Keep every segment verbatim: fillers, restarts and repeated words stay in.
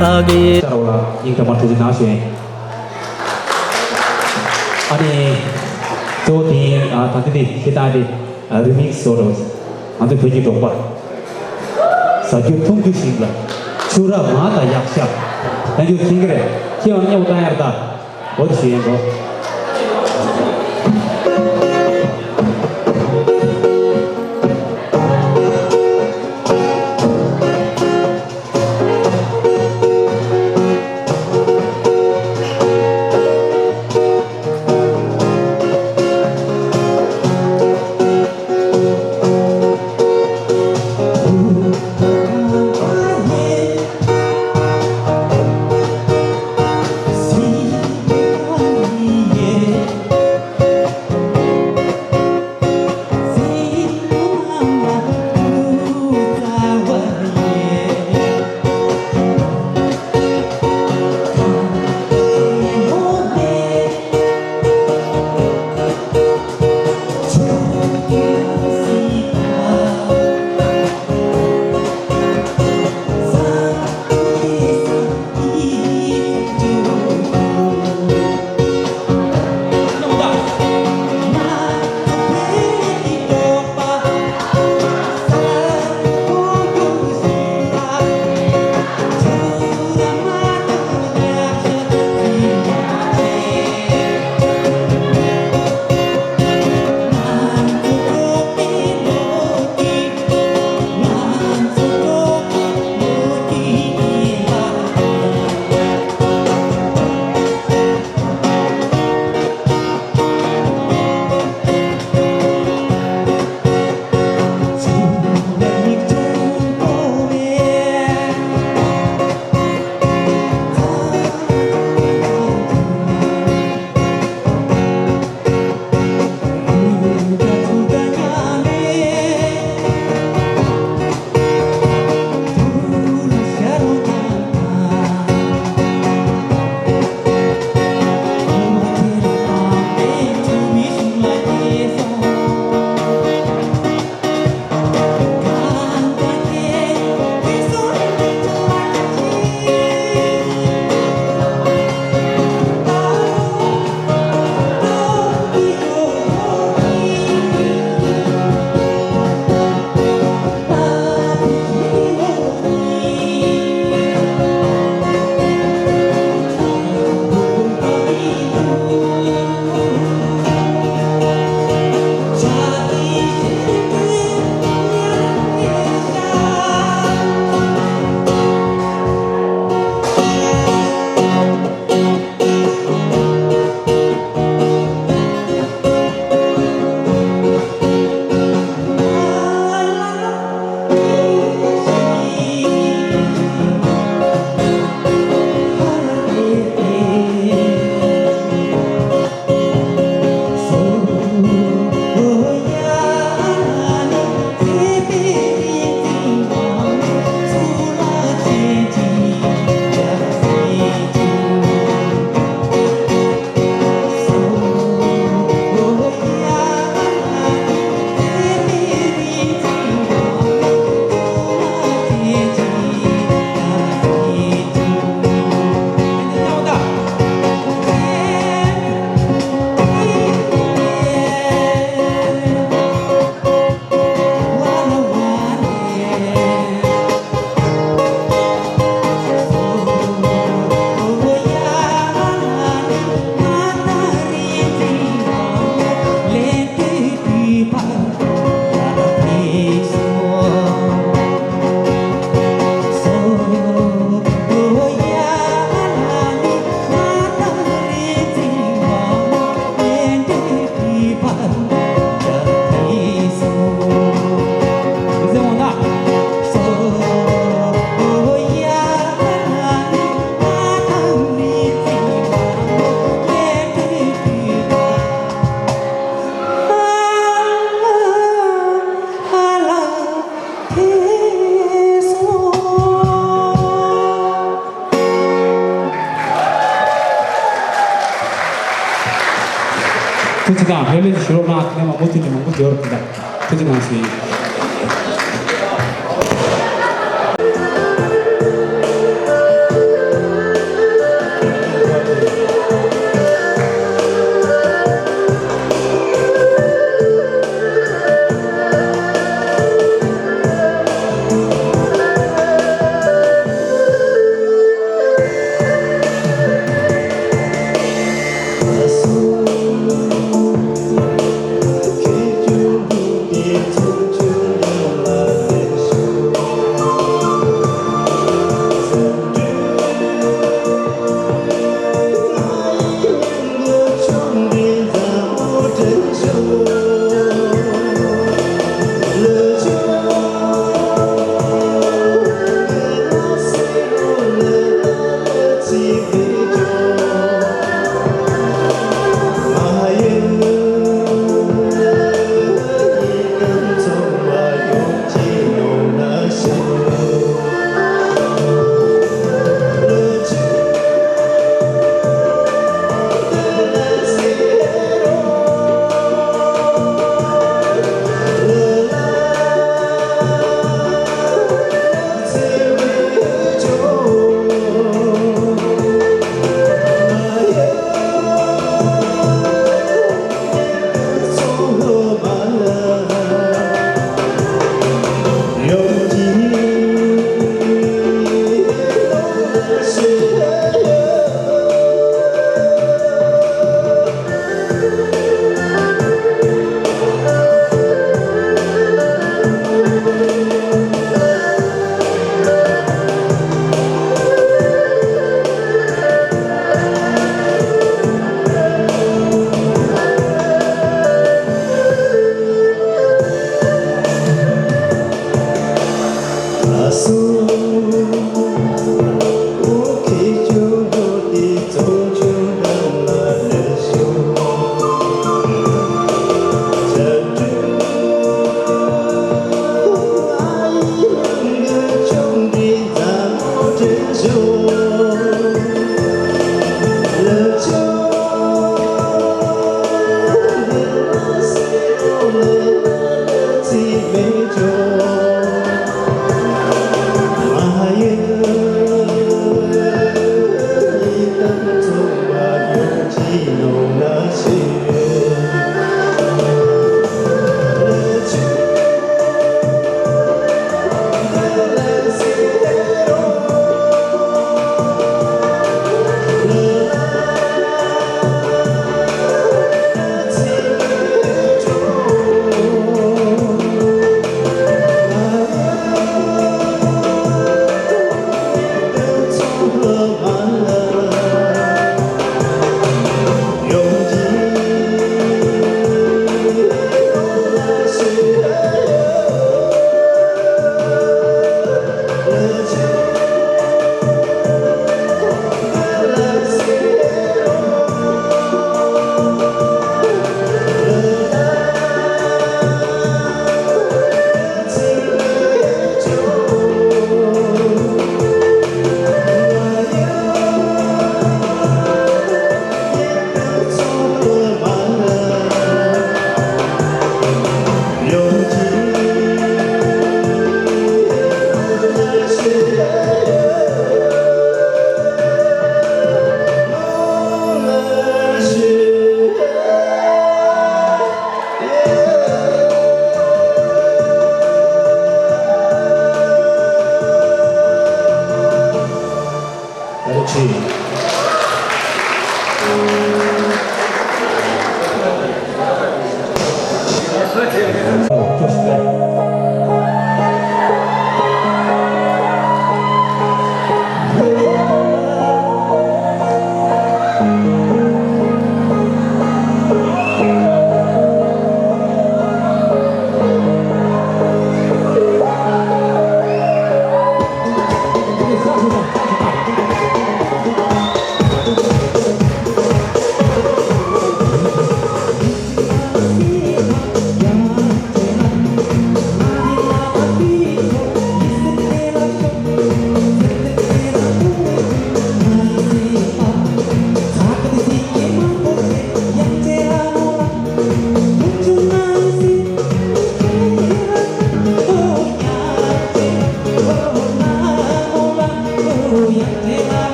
ལྟ་གི་ལྟར་བ་ལ་སྙིང་ཐག་པ་ཐུགས་རྗེ་གནང་ཞུ་ཡིན། ཨ་ནི་གཙོ་བོ་དེ་ཡིན། ཨ་ད་ལྟ་དེ་ཁྱེད་ད་དེ་རི་མིག་སི་བཟོ་འདྲ་བ། ང་ཚོ་བོད་ཀྱི་འབྲོག་པ། ཟ་རྒྱུ་འཐུང་རྒྱུ་ཞིམ་ལ། ཆུ་ར་མ་དང་ཡག་ཤ། ད་རྒྱུ་ཁྱིང་གི་རེད། ཁྱེད་ཡང་མཉམ་བཏང་ཡར་ད། འོ་དེ་ཞུ་ཡིན་གོ། ཐུགས་རྗེ་གནང་། ལྷན་རྒྱས་ཞུ་རོགས་གནང་། ཐེངས་མ་མུ་མཐུད་ནས་མང་པོ་འབྱོར་ཐུབ་ད། ཐུགས་རྗེ་གནང་ཞུ་ཡིན།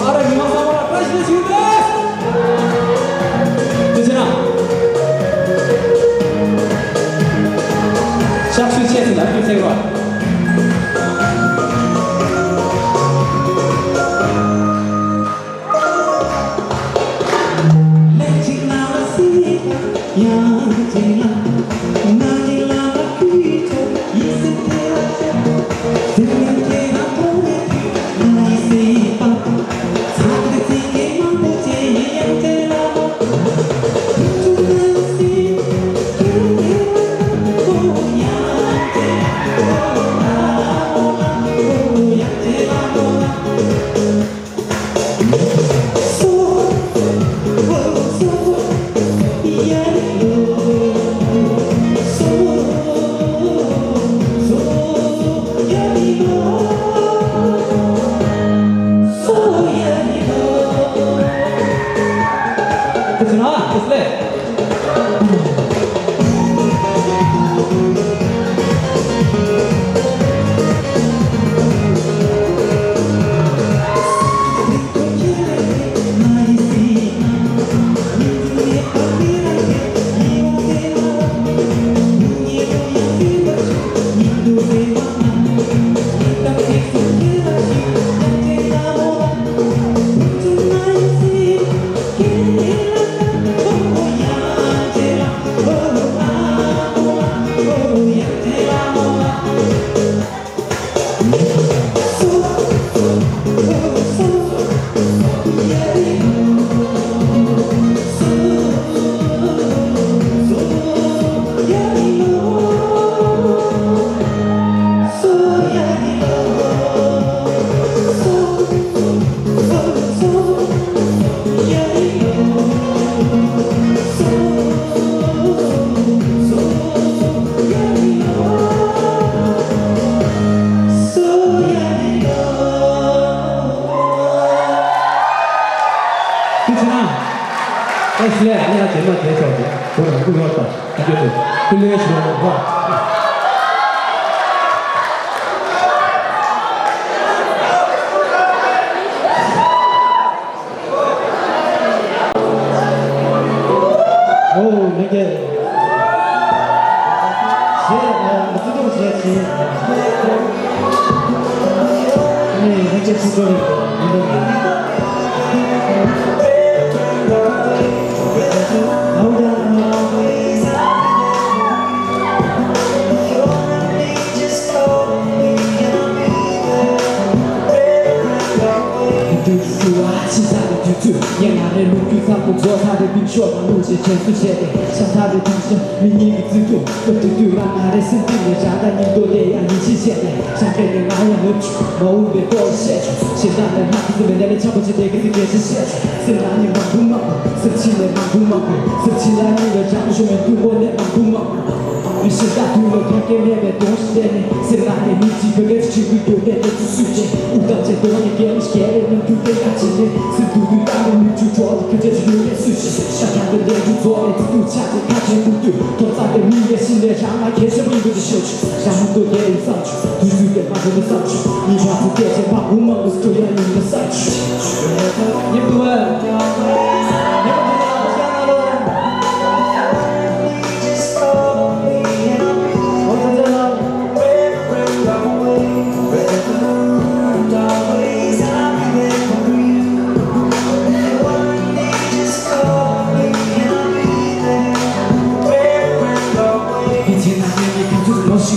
ཨ་ར་ཉི་མ་གསར་པ་ལ་བཀྲ་ཤིས་བདེ་ལེགས་ཞུ་གི་ཡོད། ཐུགས་རྗེ་གནང་། ཕྱག་ཚོད་ཆད་ཟིན་ན་ཐུགས་སེང་རོགས། ཐུགས་རྗེ་གནང་། ཨེ་ཤི་ལེ། ཨ་ནི་ཨ་ཇེ་མ་དེ་ཆོག་གི་བོ་རང་ཀུ་ཡོད་ད། ཨ་ཇེ་དེ་ཀུ་ལེ་ཤི་རོ་བ། ཨོ་ལེགས་ཀྱི། ཞེས་ཨ་བརྩི་མཐོང་བྱས་ཤིང་། ནས་ལྷན་རྒྱས་ཚོགས་གཙོ་རེད་མི་འདུག་གི།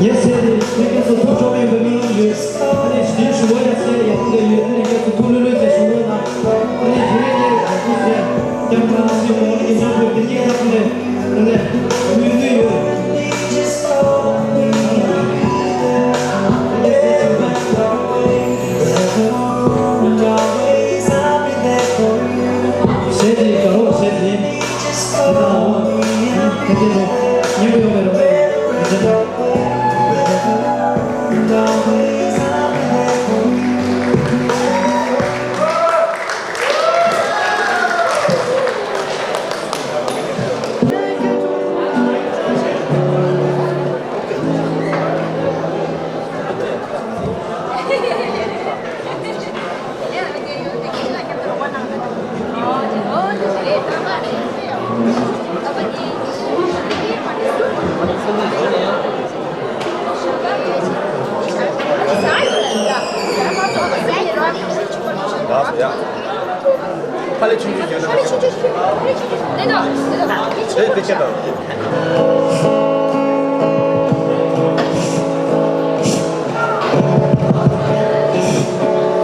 ངས་ཟེར་ནས་ཁྱེད་ཚོ་ཐུགས་ཁྲོ་མེད་པའི་སྨོན་ལམ་ཡོད། ཨ་ནི་དེའི་ཞུ་བ་ཡང་ཟེར་ཡག་པོ་འདྲ་ཡོད། ཨ་ནི་ཁྱེད་ཚོ་ཐུགས་ལྷོད་ལྷོད་བྱས་ཞུ་བ་གནང་། ཨ་ནི་དེ་རིང་ངས་ཡག་པོ་ཟེར་སྐྱབས་མགོན་ཆེན་པོ་ཨ་ནི་ཉམས་པའི་བདེ་སྐྱིད་ཐོབ་ནས་ཨ་ནི་སྨོན་འདུན་ཡོད། ཞེས་དེ་དགའ་རོགས་ཞེས་དེ། ཨ་ནི་ད་འོ་ཨ་ནི་ཁྱེད་ཚོ་ཉན་པ་ཡོང་བའི་རོགས་པ་ཡིན།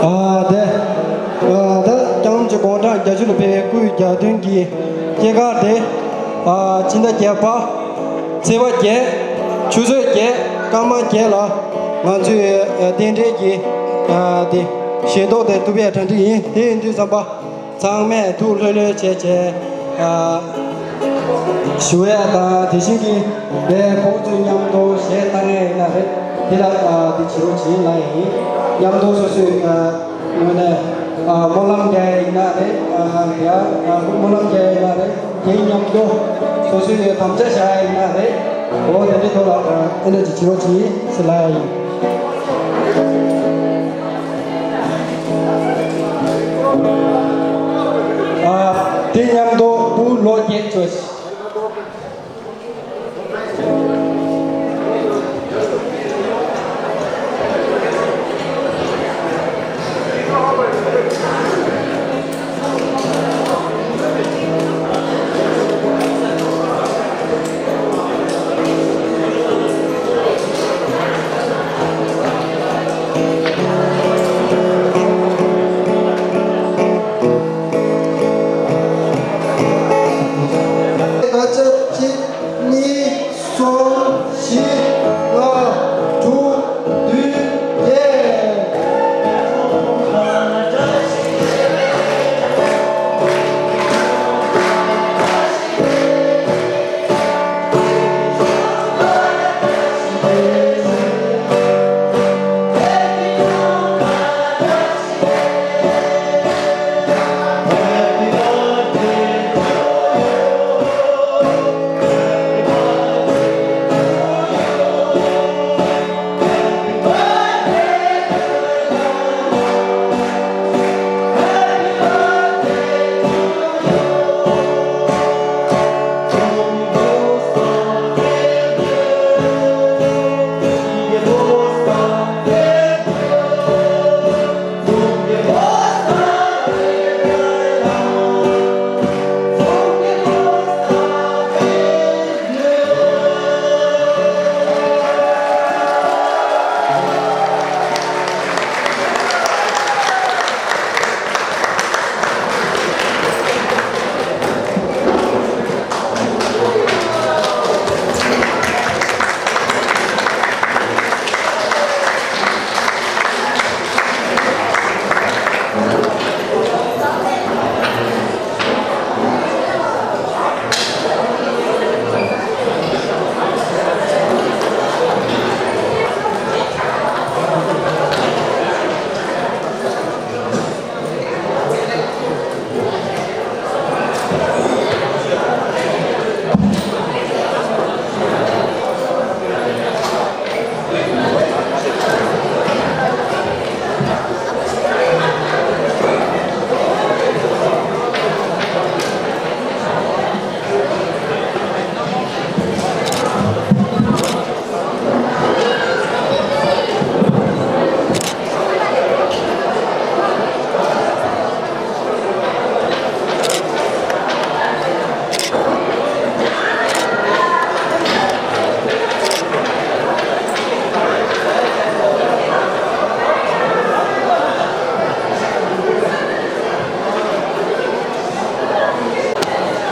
ཨ་དེ། ཨ་ད་སྐྱབས་མགོན་ཆེན་པོ་དགུང་གྲངས་བརྒྱད་ཅུ་ལ་ཕེབས་པའི་སྐུའི་གྱ་སྟོན་གྱི་སྐྱེས་སྐར་དེ། ཨ་ཕྱི་ཟླ་བརྒྱད་པ། ཚེས་པ་བརྒྱད། ཆུ་ཚོད་བརྒྱད། སྐར་མ་བརྒྱད་ལ་ང་ཚོས་ཨ་རྟེན་འབྲེལ་གྱི་ཨ་དེ་ཞལ་ཏོག་དེ་གཏུབ་ཡས་གྲ་སྒྲིག་ཡིན། དེ་ཡིན་དུས་ཙམ་པ། ཚང་མས་ཐུགས་ལྷོད་ལྷོད་བྱས་བྱས། ཨ་ཞུ་ཡ་དང་དེ་བཞིན་གྱི་དེ་ཕྲུ་གུ་ཚོའི་མཉམ་དུ་གཞས་བཏང་ཡ་ཡིན་ན་རེད། དེ་ལ་ཨ་དེ་བྱེད་རོགས་བྱེད་ལ་ཡིན། མཉམ་དུ་སོ་སོའི་ཨ་ངོས་ནས་ཨ་སྨོན་ལམ་རྒྱག་ཡ་ཡིན་ན་རེད། ཨ་ཡ་ཨ་སྨོན་ལམ་རྒྱག་ཡ་ཡིན་ན་རེད། དེ་མཉམ་དུ་སོ་སོའི་དམ་བཅའ་བཞག་ཡ་ཡིན་ན་རེད། འོ་དེ་འདྲའི་ཐོག་ལ་ཨ་ཨེ་ནེ་ཇི་བྱེད་རོགས་བྱེད་ཟེར་ལ་ཡ་ཡིན། ཨ་དེ་མཉམ་དུ་བུ་ལོ་བརྒྱད་ཚོས།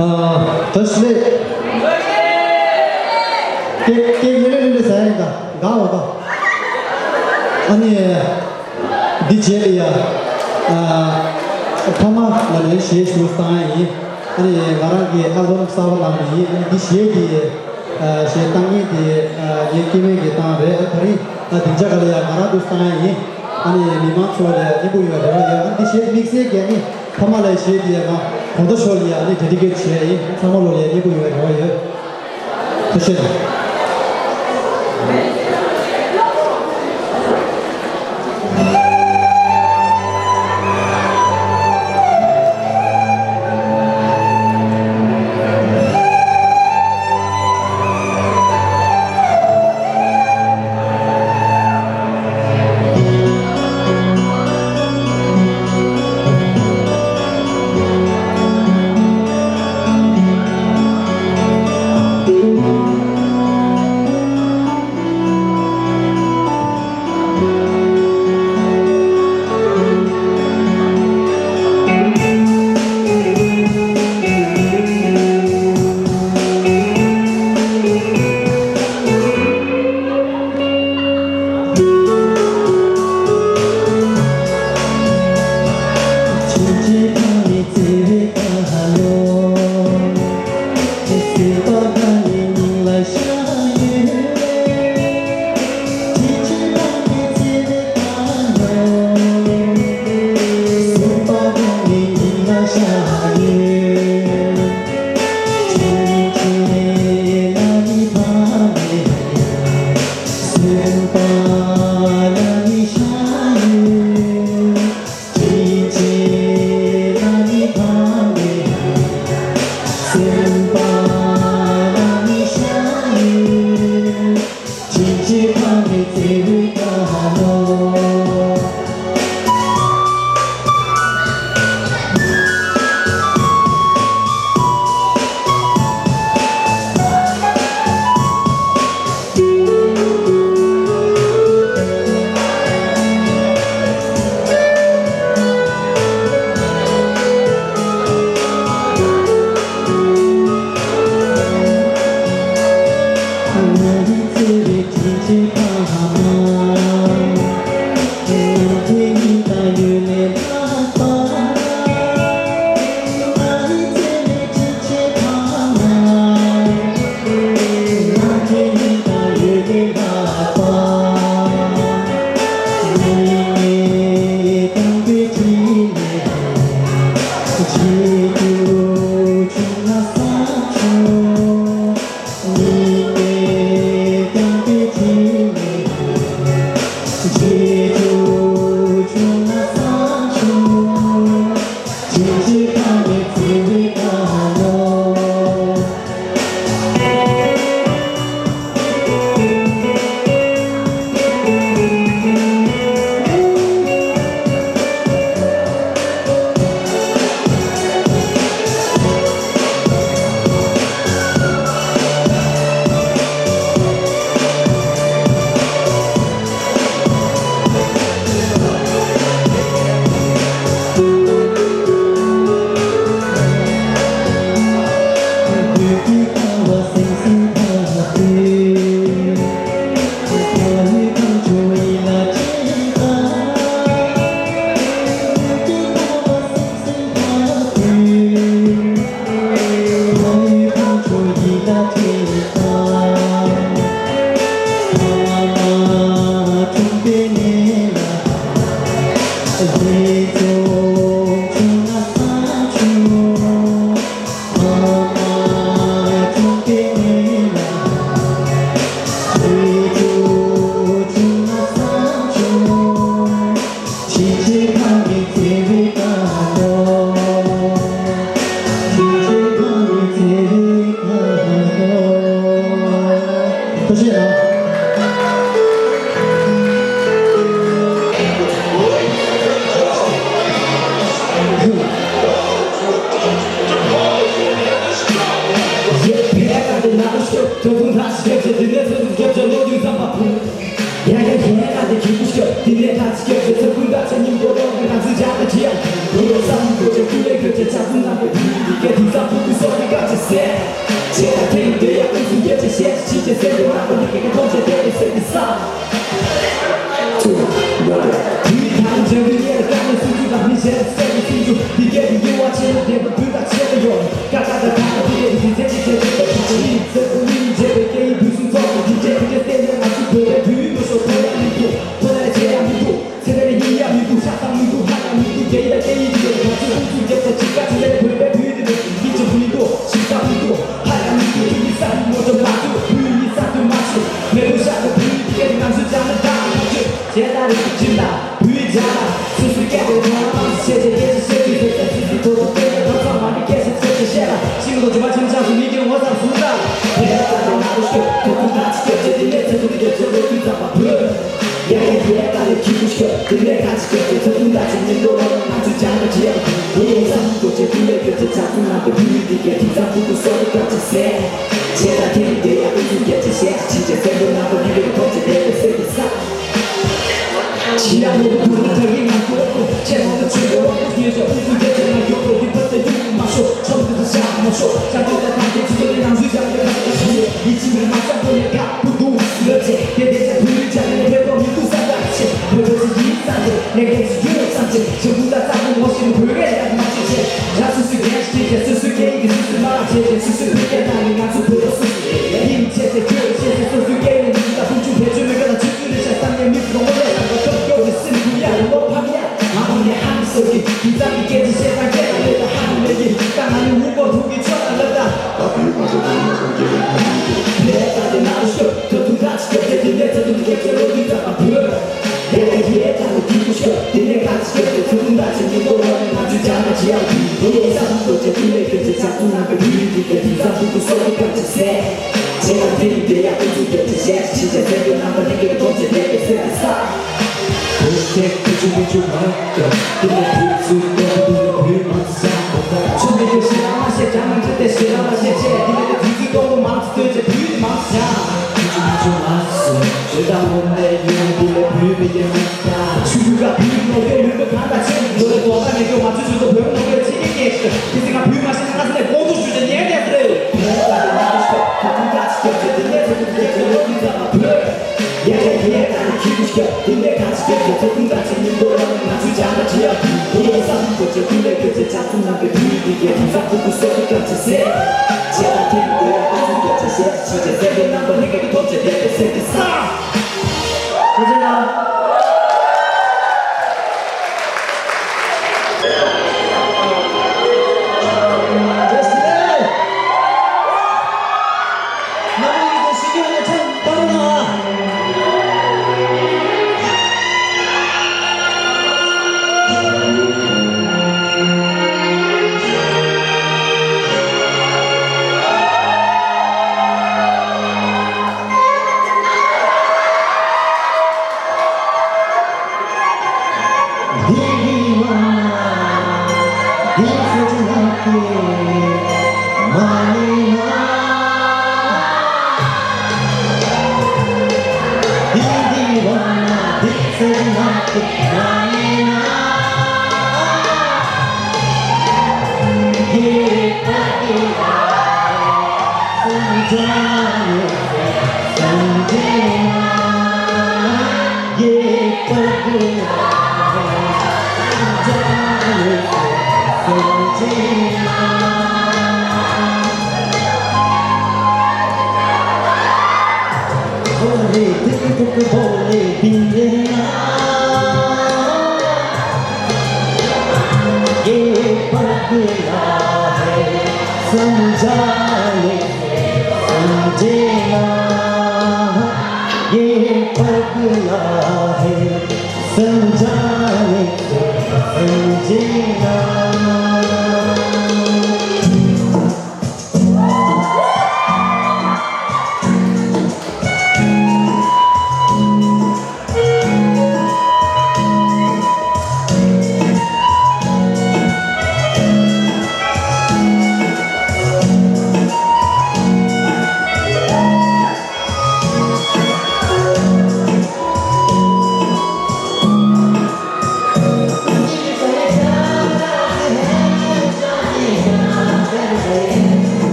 ཨ། བཀྲ་ཤིས་བདེ་ལེགས། ཀེག་ཀེག་ཡེ་ལེ་ལེ་ལེ་ཟ་ཡ་ཡིན་ད། དགའ་འོ་ད། ཨ་ནི། འདི་རྗེས་ལ་ཡ། ཨ། ཕ་མ་ལ་ནི་གཞས་ཞུ་བཏང་ཡ་ཡིན། ཨ་ནི་ང་རང་གི་ཨལ་བམ་གསར་པ་ནང་ནས་ཡིན། ཨ་ནི་འདི་གཞས་འདི། ཨ། གཞས་བཏང་མཁན་དེ། ཨ། ངའི་སྐྱེ་དམན་གྱིས་བཏང་རེད། ཨ། ད་རིང་། ཨ། སྡིངས་ཆ་སྒང་ལ་ཡ་ང་རང་འདུག་བཏང་ཡ་ཡིན། ཨ་ནི་མི་མང་ཚོ་ལ་ཡ་སྙན་པོ་ཡོང་བའི་རེ་བ་ཡོད། ཨ་ནི་འདི་གཞས་དམིགས་བསལ་གྱི་ཨ་ནི་ཕ་མ་ལ་གཞས་འདི་ཡ་ང་དགོང་དག་ཞོགས་ལ་ཡ་ཨ་ནི་ཌེ་ཌི་ཀེཊ་བྱས་ཡ་ཡིན། ཚང་མ་ལོ་ལ་ཡ་སྙན་པོ་ཡོང་བའི་རེ་བ་ཡོད། ཐུགས་རྗེ་ཆེ།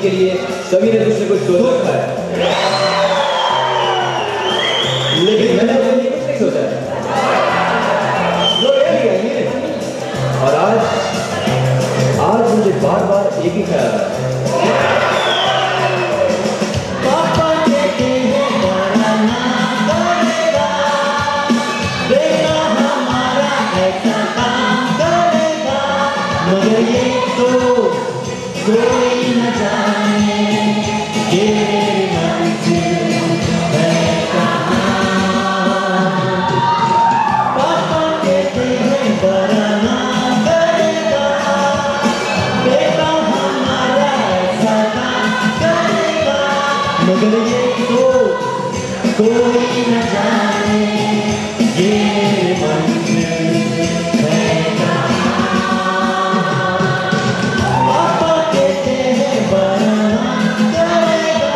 के लिए सभी ने कुछ न कुछ सोच रखा है, लेकिन मैंने अपने लिए कुछ नहीं सोचा है। जो रह गया, ये। और आज, आज मुझे बार-बार एक ही ख्याल आ रहा है। पापा कहते हैं बड़ा ना करेगा, बेटा हमारा ऐसा काम करेगा, मगर ये तो कोई न जाने ये मंजिल है कहाँ। पापा कहते हैं बड़ा ना करेगा, बेटा हमारा ऐसा काम करेगा, मगर ये तो कोई न जाने ये मंजिल है कहाँ। पापा कहते हैं बड़ा करेगा।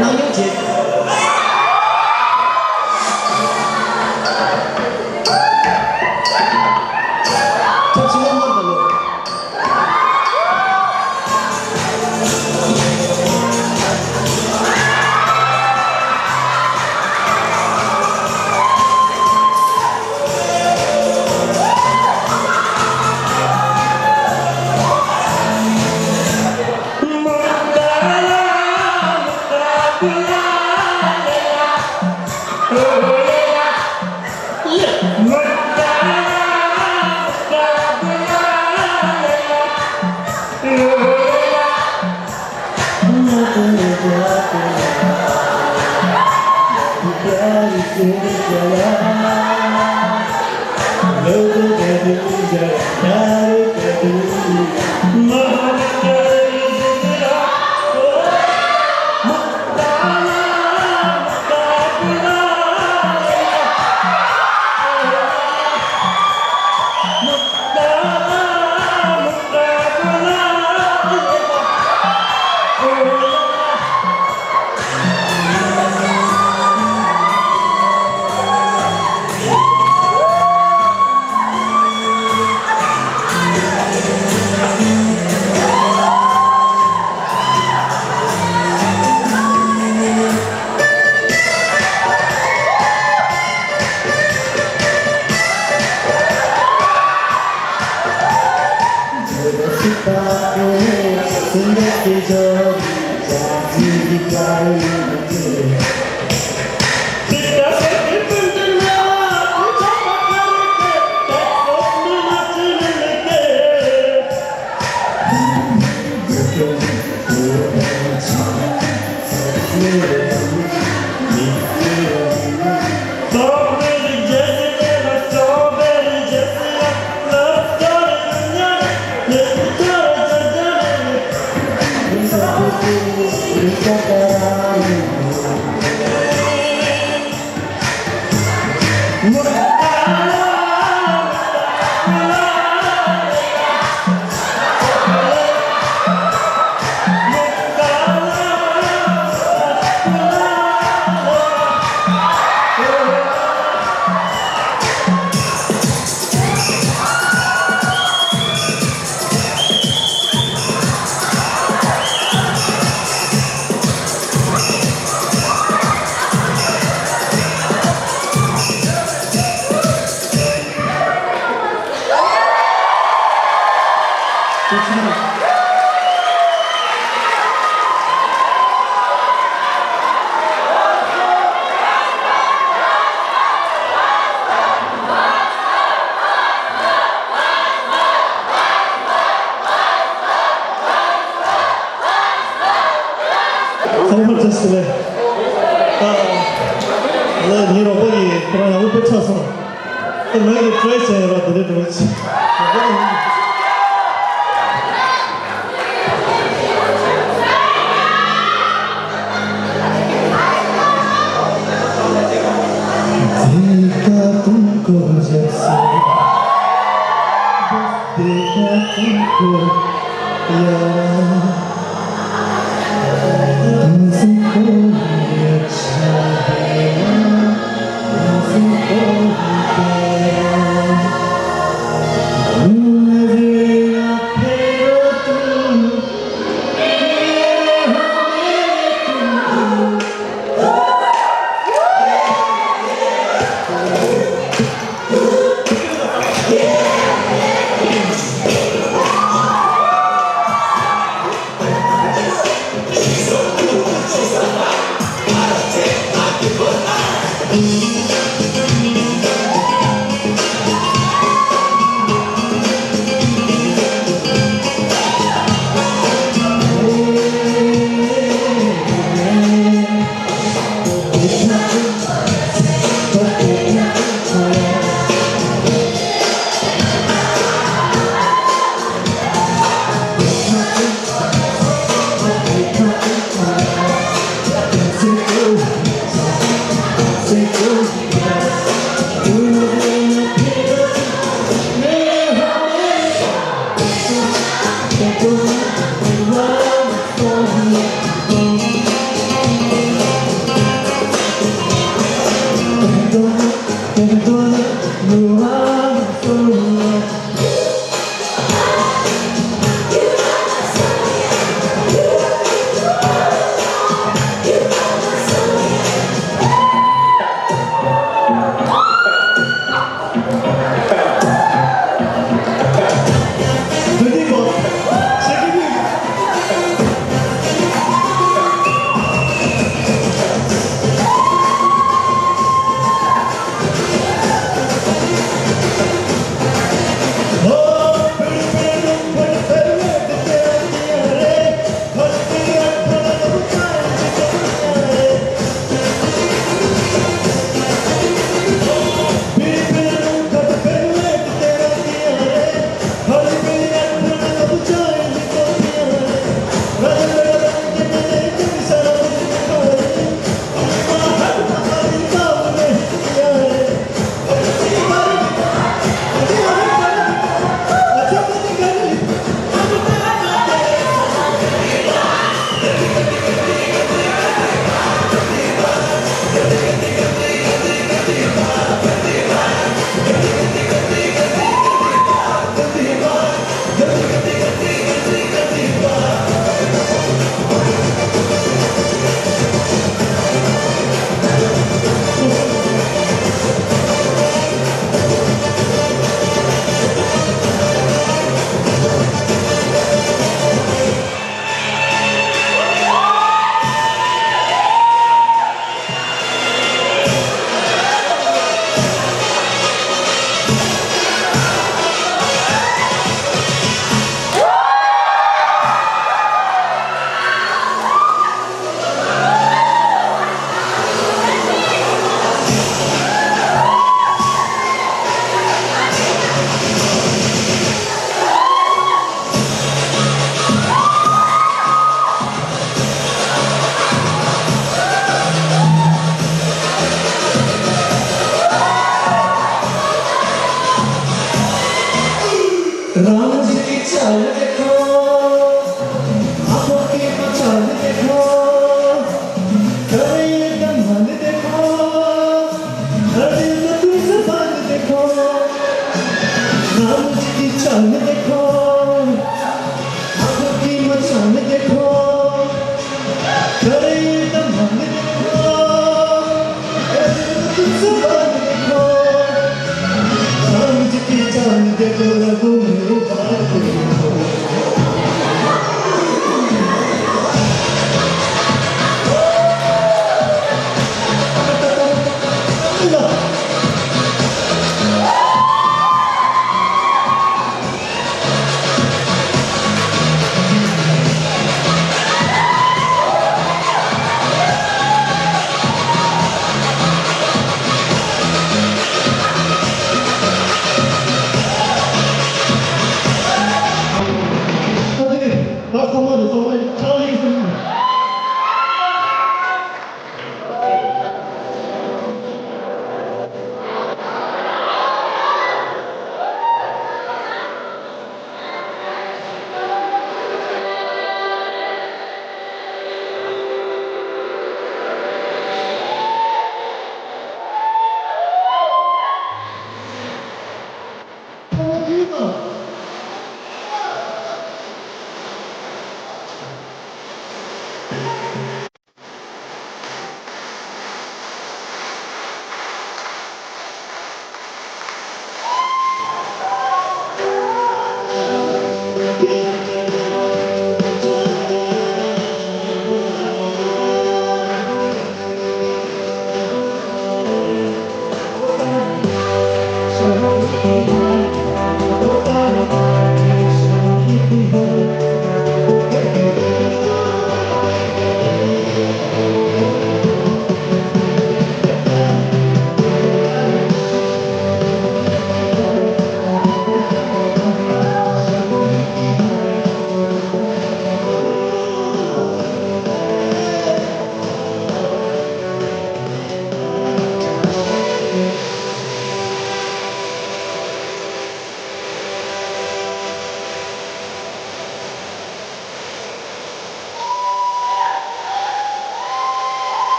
ནང་ཡོད་ཅེས། ཐབས་ཤེས་མ་དང་ལོ། ཚང་མར་བཀྲ་ཤིས་བདེ་ལེགས། ཨ། ལ་ཉིན་རོགས་པ་ཡིས་ཁོ་རང་ཡང་དབུ་དཔེ་ཆགས་སོང་། ཨ། ང་གིས་ཊི་རའི་བྱས་ཡོད་ར། དེ་འདྲ་འགྲོ་ཆེ།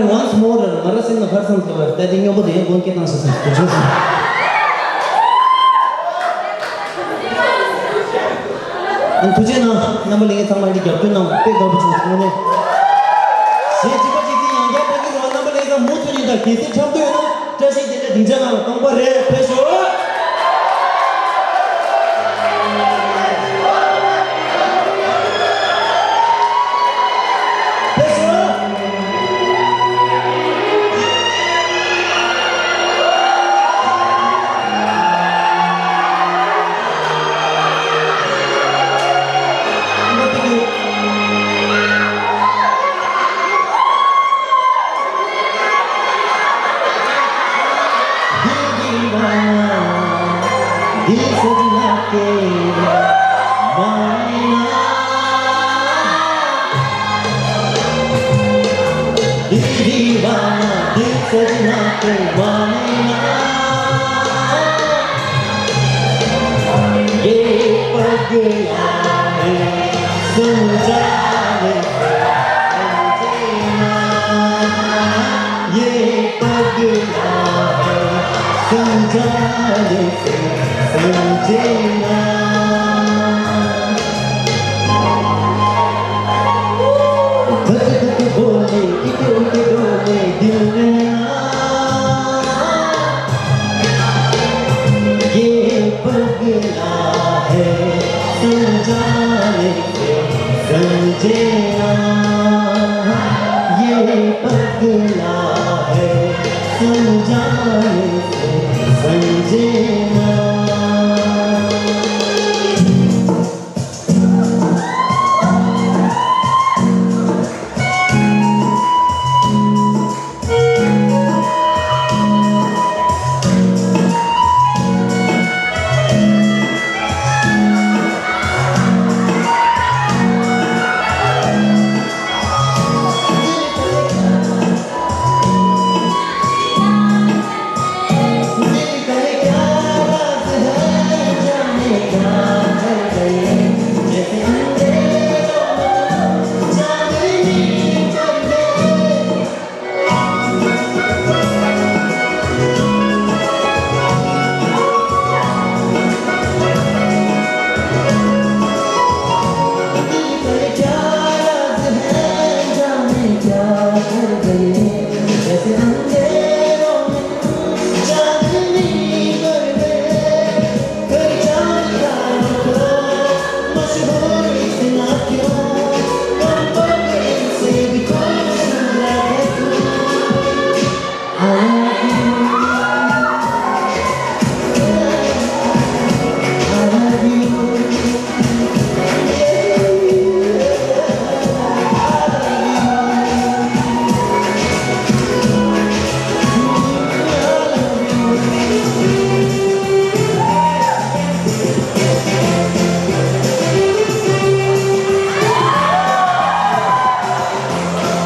Once more, ང་རང་སེམས་ནང་ཧར་སང་ཐུབ་པ་ལྟ་དེ་སྙོམས་པོ་དེ་ཡང་དགོངས་སྐྱེ་བཏང་ཤག་སོང་། ཐུགས་རྗེ་ཆེ། ཨ་ནི་ཐུགས་རྗེ་གནང་། རྣམ་པ་ལྷན་རྒྱས་ཚང་མ་འདི་རྒྱབ་སྐྱོར་གནང་བ་དཔེ་དགའ་པོ་བྱུང་སོང་ནས། གཞས་གཅིག་པ་གཅིག་ཚིག་ཡང་བསྐྱར་ཕེབས་ཀྱི་རེད་བ། རྣམ་པ་ལྷན་རྒྱས་ཚང་མ་མུ་མཐུད་ནས་དང་གལ་སྲིད་འཁྲབ་འདོད་ཡོད་ན་བཀྲ་ཤིས་བདེ་ལེགས་སྡིངས་ཆ་ནང་ལ་སྟོང་པ་རེད། ཕེབས་ཤོག། ཕེབས་ཤོག།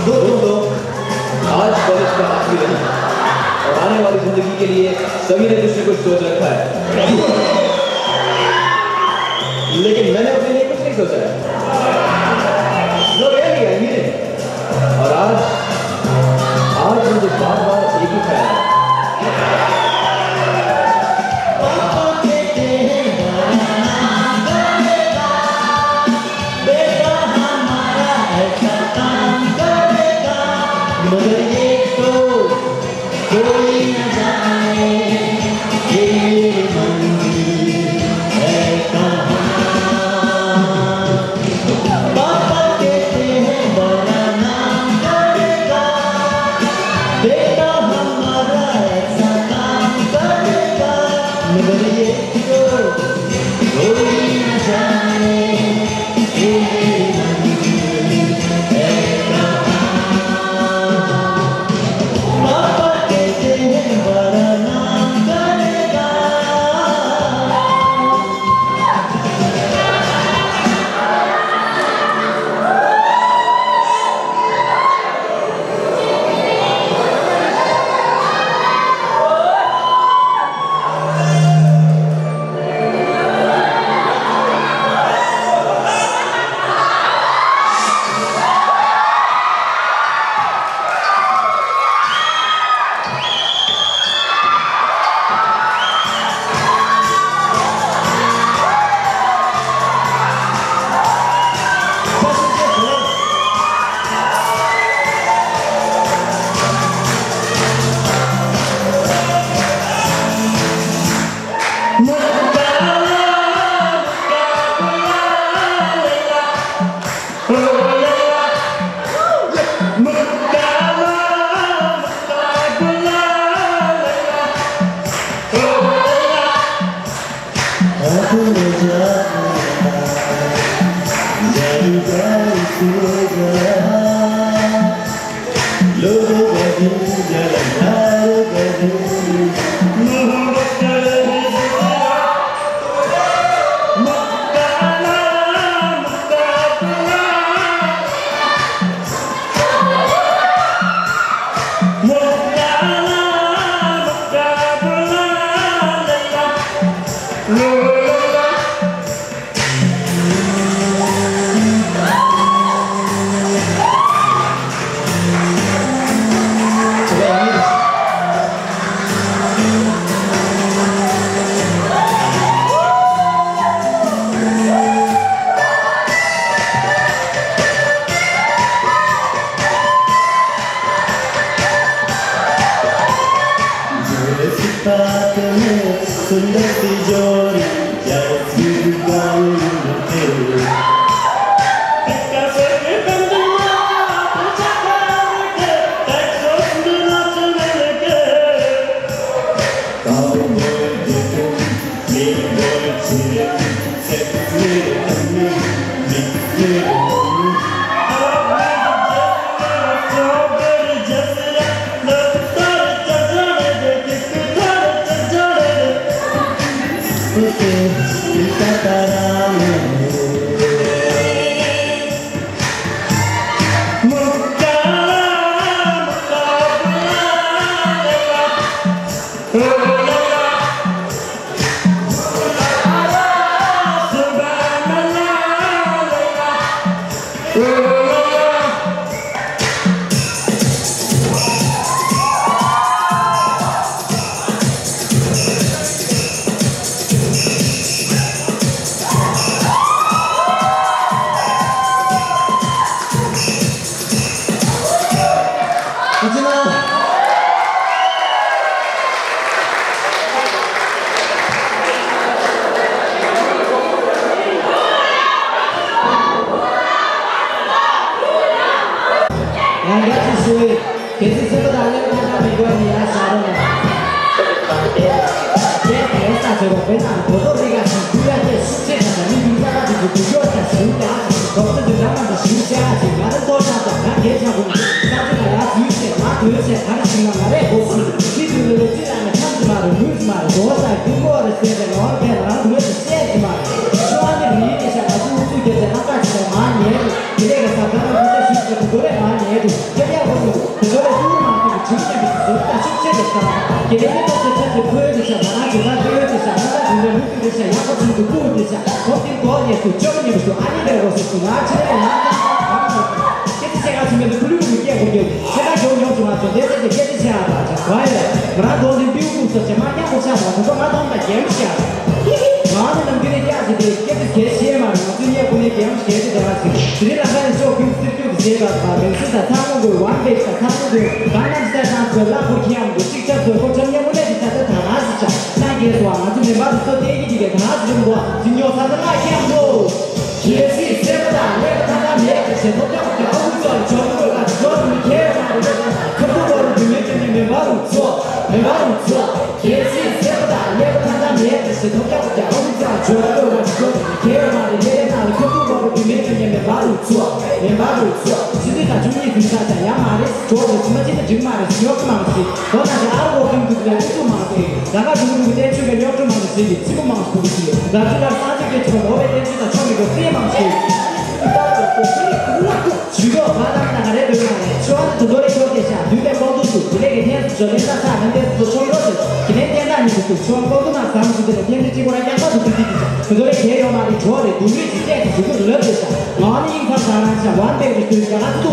दोस्तों, आज कॉलेज का आखिरी दिन और आने वाली जिंदगी के लिए सभी ने कुछ न कुछ सोच रखा है। लेकिन मैंने अपने लिए कुछ नहीं होता है। लोग ये नहीं है, ये नहीं। और आज, आज मुझे बार-बार एक ही ख्याल है। पापा कहते हैं, बड़ा नाम करेगा, बेटा हमारा ऐसा काम करेगा, मगर ये तो कोई न जाने ये मंदिर है कहाँ। पापा कहते हैं बड़ा नाम करेगा, बेटा हमारा ऐसा काम करेगा, मगर ये तो कोई न जाने। सुंदर सी जोड़ी, जय श्री राम। ཡང་བསྐྱར་ཞུ། གལ་སྲིད་སེམས་པ་དང་གླེང་བ་དང་མི་དགོས་ནི་ཡང་ཤར་རོ་ན། དེ་དེ་ས་ཚོད་པ་བེ་ན་རྡོ་རྡོ་རི་ག་ཞིག་ཀུ་ཡ་དེ་སུ་ཆེ་ས་ས་མི་མི་ས་ག་ཅིག་ཏུ་དུ་ཡོད་ས་ཞུ་ཡ་ཞིག་རྡོ་རྡོ་རི་ར་མ་དུ་ཞུ་ཤ་ཞིག་ང་རེ་ཏོ་ཤ་ཏོ་ང་རྒྱལ་ཆ་གུ་ས་ཆུ་ན་ཡ་ཞུ་ཤེ་ང་དོན་ཤེ་ག་རེ་ཞིག་ན་ང་རེ་གོ་སུ་ཞི་དུ་ལོ་ལོ་ཅི་ལ་ན་ཁམས་ཅི་མ་རུ་མུས་ཅི་མ་རུ་གོ་ས་ཀུ་མོ་རེ་སེ་རེ་ལོ་ར་ཁེ་ན་ར་དུ་ལོ་ཅི་ཤེ་ཅི་མ་རུ་ཤུ་ཨ་ནི་རི་ཡི་ཤ་ང་ཚུ་ཚུ་རྒྱལ་ཆ་ན་ཀ་ཅི་ལ་མ་ཉེ་རུ། དེ་ལས་ཀ་ས་ད་ན་ཁུ་ཚ་ཤུ་ཤ་ཏུ་གོ་རེ་མ་ཉེ་རུ། ཀྱེ་ཡ་གོ་ནུ་དེ་ཚོ་ལས་ཏུ་མ་ཏུ་ཆུ་ཤ་གི་ཏུ་ཟོ་ཏ་ཤུ་ཤ་གི་ས། ཀྱེ་ལས་ཀ་ཏ་ཤ་ཏ་ཤ་ཕོ་ཡ་ཏུ་ཤ་ད་ན་ཅི་ད་ཏུ་ཡ་ཏུ་ཤ་ན་ད་ཏུ་ལ་ལུ་ཏུ་ཏུ་ཤ་ཡ་གོ་ཚུ་ཏུ་ཀུ་ཏུ་ཤ་ཁོ་ཏི་ཏོ་ཉེ་ཏུ་ཅོ་ཉེ་ཏུ་ཨ་ནི་ལ། ང་ཆེ་ནས་ང་ཚང་ཁམས་ཁམས་ཁམས་སྐད་ཆ་བཤད་ག་ཚུལ་མེད་དུ་ཕུ་ལུས་མི་སྐད་གོ་རྒྱུ་ཆེ་ཁ་གྱོང་མྱོང་བྱུང་ང་ཚོ་བསྡད་ཚེ་དེ་སྐད་ཆ་བཤད་ཨ་པ་ཆ་ག་ཡོད་ང་རང་གདོང་འཛིན་པིའུ་ཀུག་སོ་ཆེ་མ་རྐྱང་གོ་ཆ་དང་ཁོ་ཚོ་ང་གདོང་དང་རྒྱན་བཤད་ཨ་ང་ནི་ནམ་རྒྱུན་ནས་སྐྱག་ཅིག་དེ་སྐད་ཆ་གལ་ཆེ་མ་རེད། ང་ཚོའི་གཉེན་ཁོ་ནས་རྒྱན་བཤད་ཅིག་དེ་ར་ཅིག་དེ་རིང་ལ་ཁ་ནས་ཤོག་ཁུག་སིར་ཁྱུག་ཏུ་བྱེད་པ་དང་རང་སུ་དང་ཚང་མ་གོ་ཝན་བེག་དང་ཚང་མ་གོ་གང་ནམ་སའི་ཏང་ཚོའི་ལ་ཁོ་ཁྱེད་ཡང་གོ་ཅིག་ཆ་ཚོའི་ཁོ་ཁྲམ་ཉེ་མོ་ནས་ཅིག་ཆ་ཚ་ད་ང་ཟི་ཆ། ལྷ་རྒྱལ་སོང་ང་ཚོ་མེ་འབར་རུ་སོ་བསྟན་གྱི་འདི་གའི་ད་ཟི་རིང་གོ་ཟི་ཉོ་ས་ད་ལྷ་ཁྱེད་ཡང་གོ། གལ་སྲིད་སེམས་པ་དང་ཀླད་པ་ཐ་ཐ་མེད་པ་ཞེས་ཐོབ་ཀྱང་ཀྱང་ཨ་ཁུ་ཚོ་ལ་འཇོག་གི་དགོས་ལ་འཇོག་ཐུབ་མི་ཁྱེད་ཡོད་མ་རེད་པས། ཁ་ཐུག་བར་དུ་མེད་ཀྱང་ནི་མེ་འབར་རུ་ཚོ་མེ་འབར་རུ་ཚོ། གལ་སྲིད་སེམས་པ་དང་ཀླད་པ་ཐ་ཐ་མེད་པ་ཞེས་ཐོབ་ཀྱང་ཀྱང་ཨ་ཁུ་ཚོ་ལ་འཇོག་གི་དགོས་ལ་འཇོག་ཐུབ་མི་ཁྱེད་ཡོད་མ་རེད། ཀླད་པའི་ནང་ལ་ཁ་ཐུག་བར་དུ་མེད་ཀྱང་ནི་མེ་འབར་རུ་ཚོ་མེ་འབར་རུ་ཚོ། ཕྱི་ཚེས་དང་བཅུ་གཉིས་ཟིན་ས་ཆ་ཡང་མ་རེད། གྲོགས་ལ་ཕྱི་མ་ཕྱི་ན་འགྲིག་མ་རེད། ཉོག་གི་མང་སྲིད་མདོ་ན་དེ་ཨར་འོག་གིན་འདུག་ལས་ཨུ་ཚུགས་མང་སྲིད། ད་ག་དུང་དུང་བསྟན་ཆོས་ཀྱི་རྙོག་དྲ་མང་སྲིད་ཀྱི་ཚིག་པོ་མང་སྲིད་ཀྱི་ར་ཅུ་ལར་སང་ཆོས་ཀྱི་ཆོག་འོ་བའི་བསྟན་ཆོས་དང་ཆོག་མི་དགོས་སྲིད་མང་སྲིད། ཇུས་འགོག་བ་དང་དང་རེད་འདོད་མ་རེད། ཆོག་ནི་དུ་འདོ་རེ་ཆོག་སྐད་ཆ་དུས་པའི་ཀོང་དུ་སུ་དུ་ལེ་གི་ཐེན་སུ་ཆོག་ལེན་ས་ས་ནན་ཏེ་སུ་ཆོག་རོ་སུ་གི་ལེན་བསྟན་དང་ཉིད་དུ་སུ་ཆོག་ཀོང་དུ་ན་ཟམ་སུ་དེ་ལ་ཐེན་ཏེ་གཅིག་པོ་ར་རྒྱག་པ་དུ་དུ་དུ་དུ་དུ་འདོ་རེ་གལ་ཡོད་མ་རེད། གྲོགས་རེད་དུ་རུས་ཀྱི་སྐད་དུ་དུ་དུ་ལབ་སྟེ་ས། ང་ནི་ཡིན་ཚང་ཚང་རང་ཤ་ཝན་པེག་རི་སྟོན་རྒྱ་གར་ཚོ་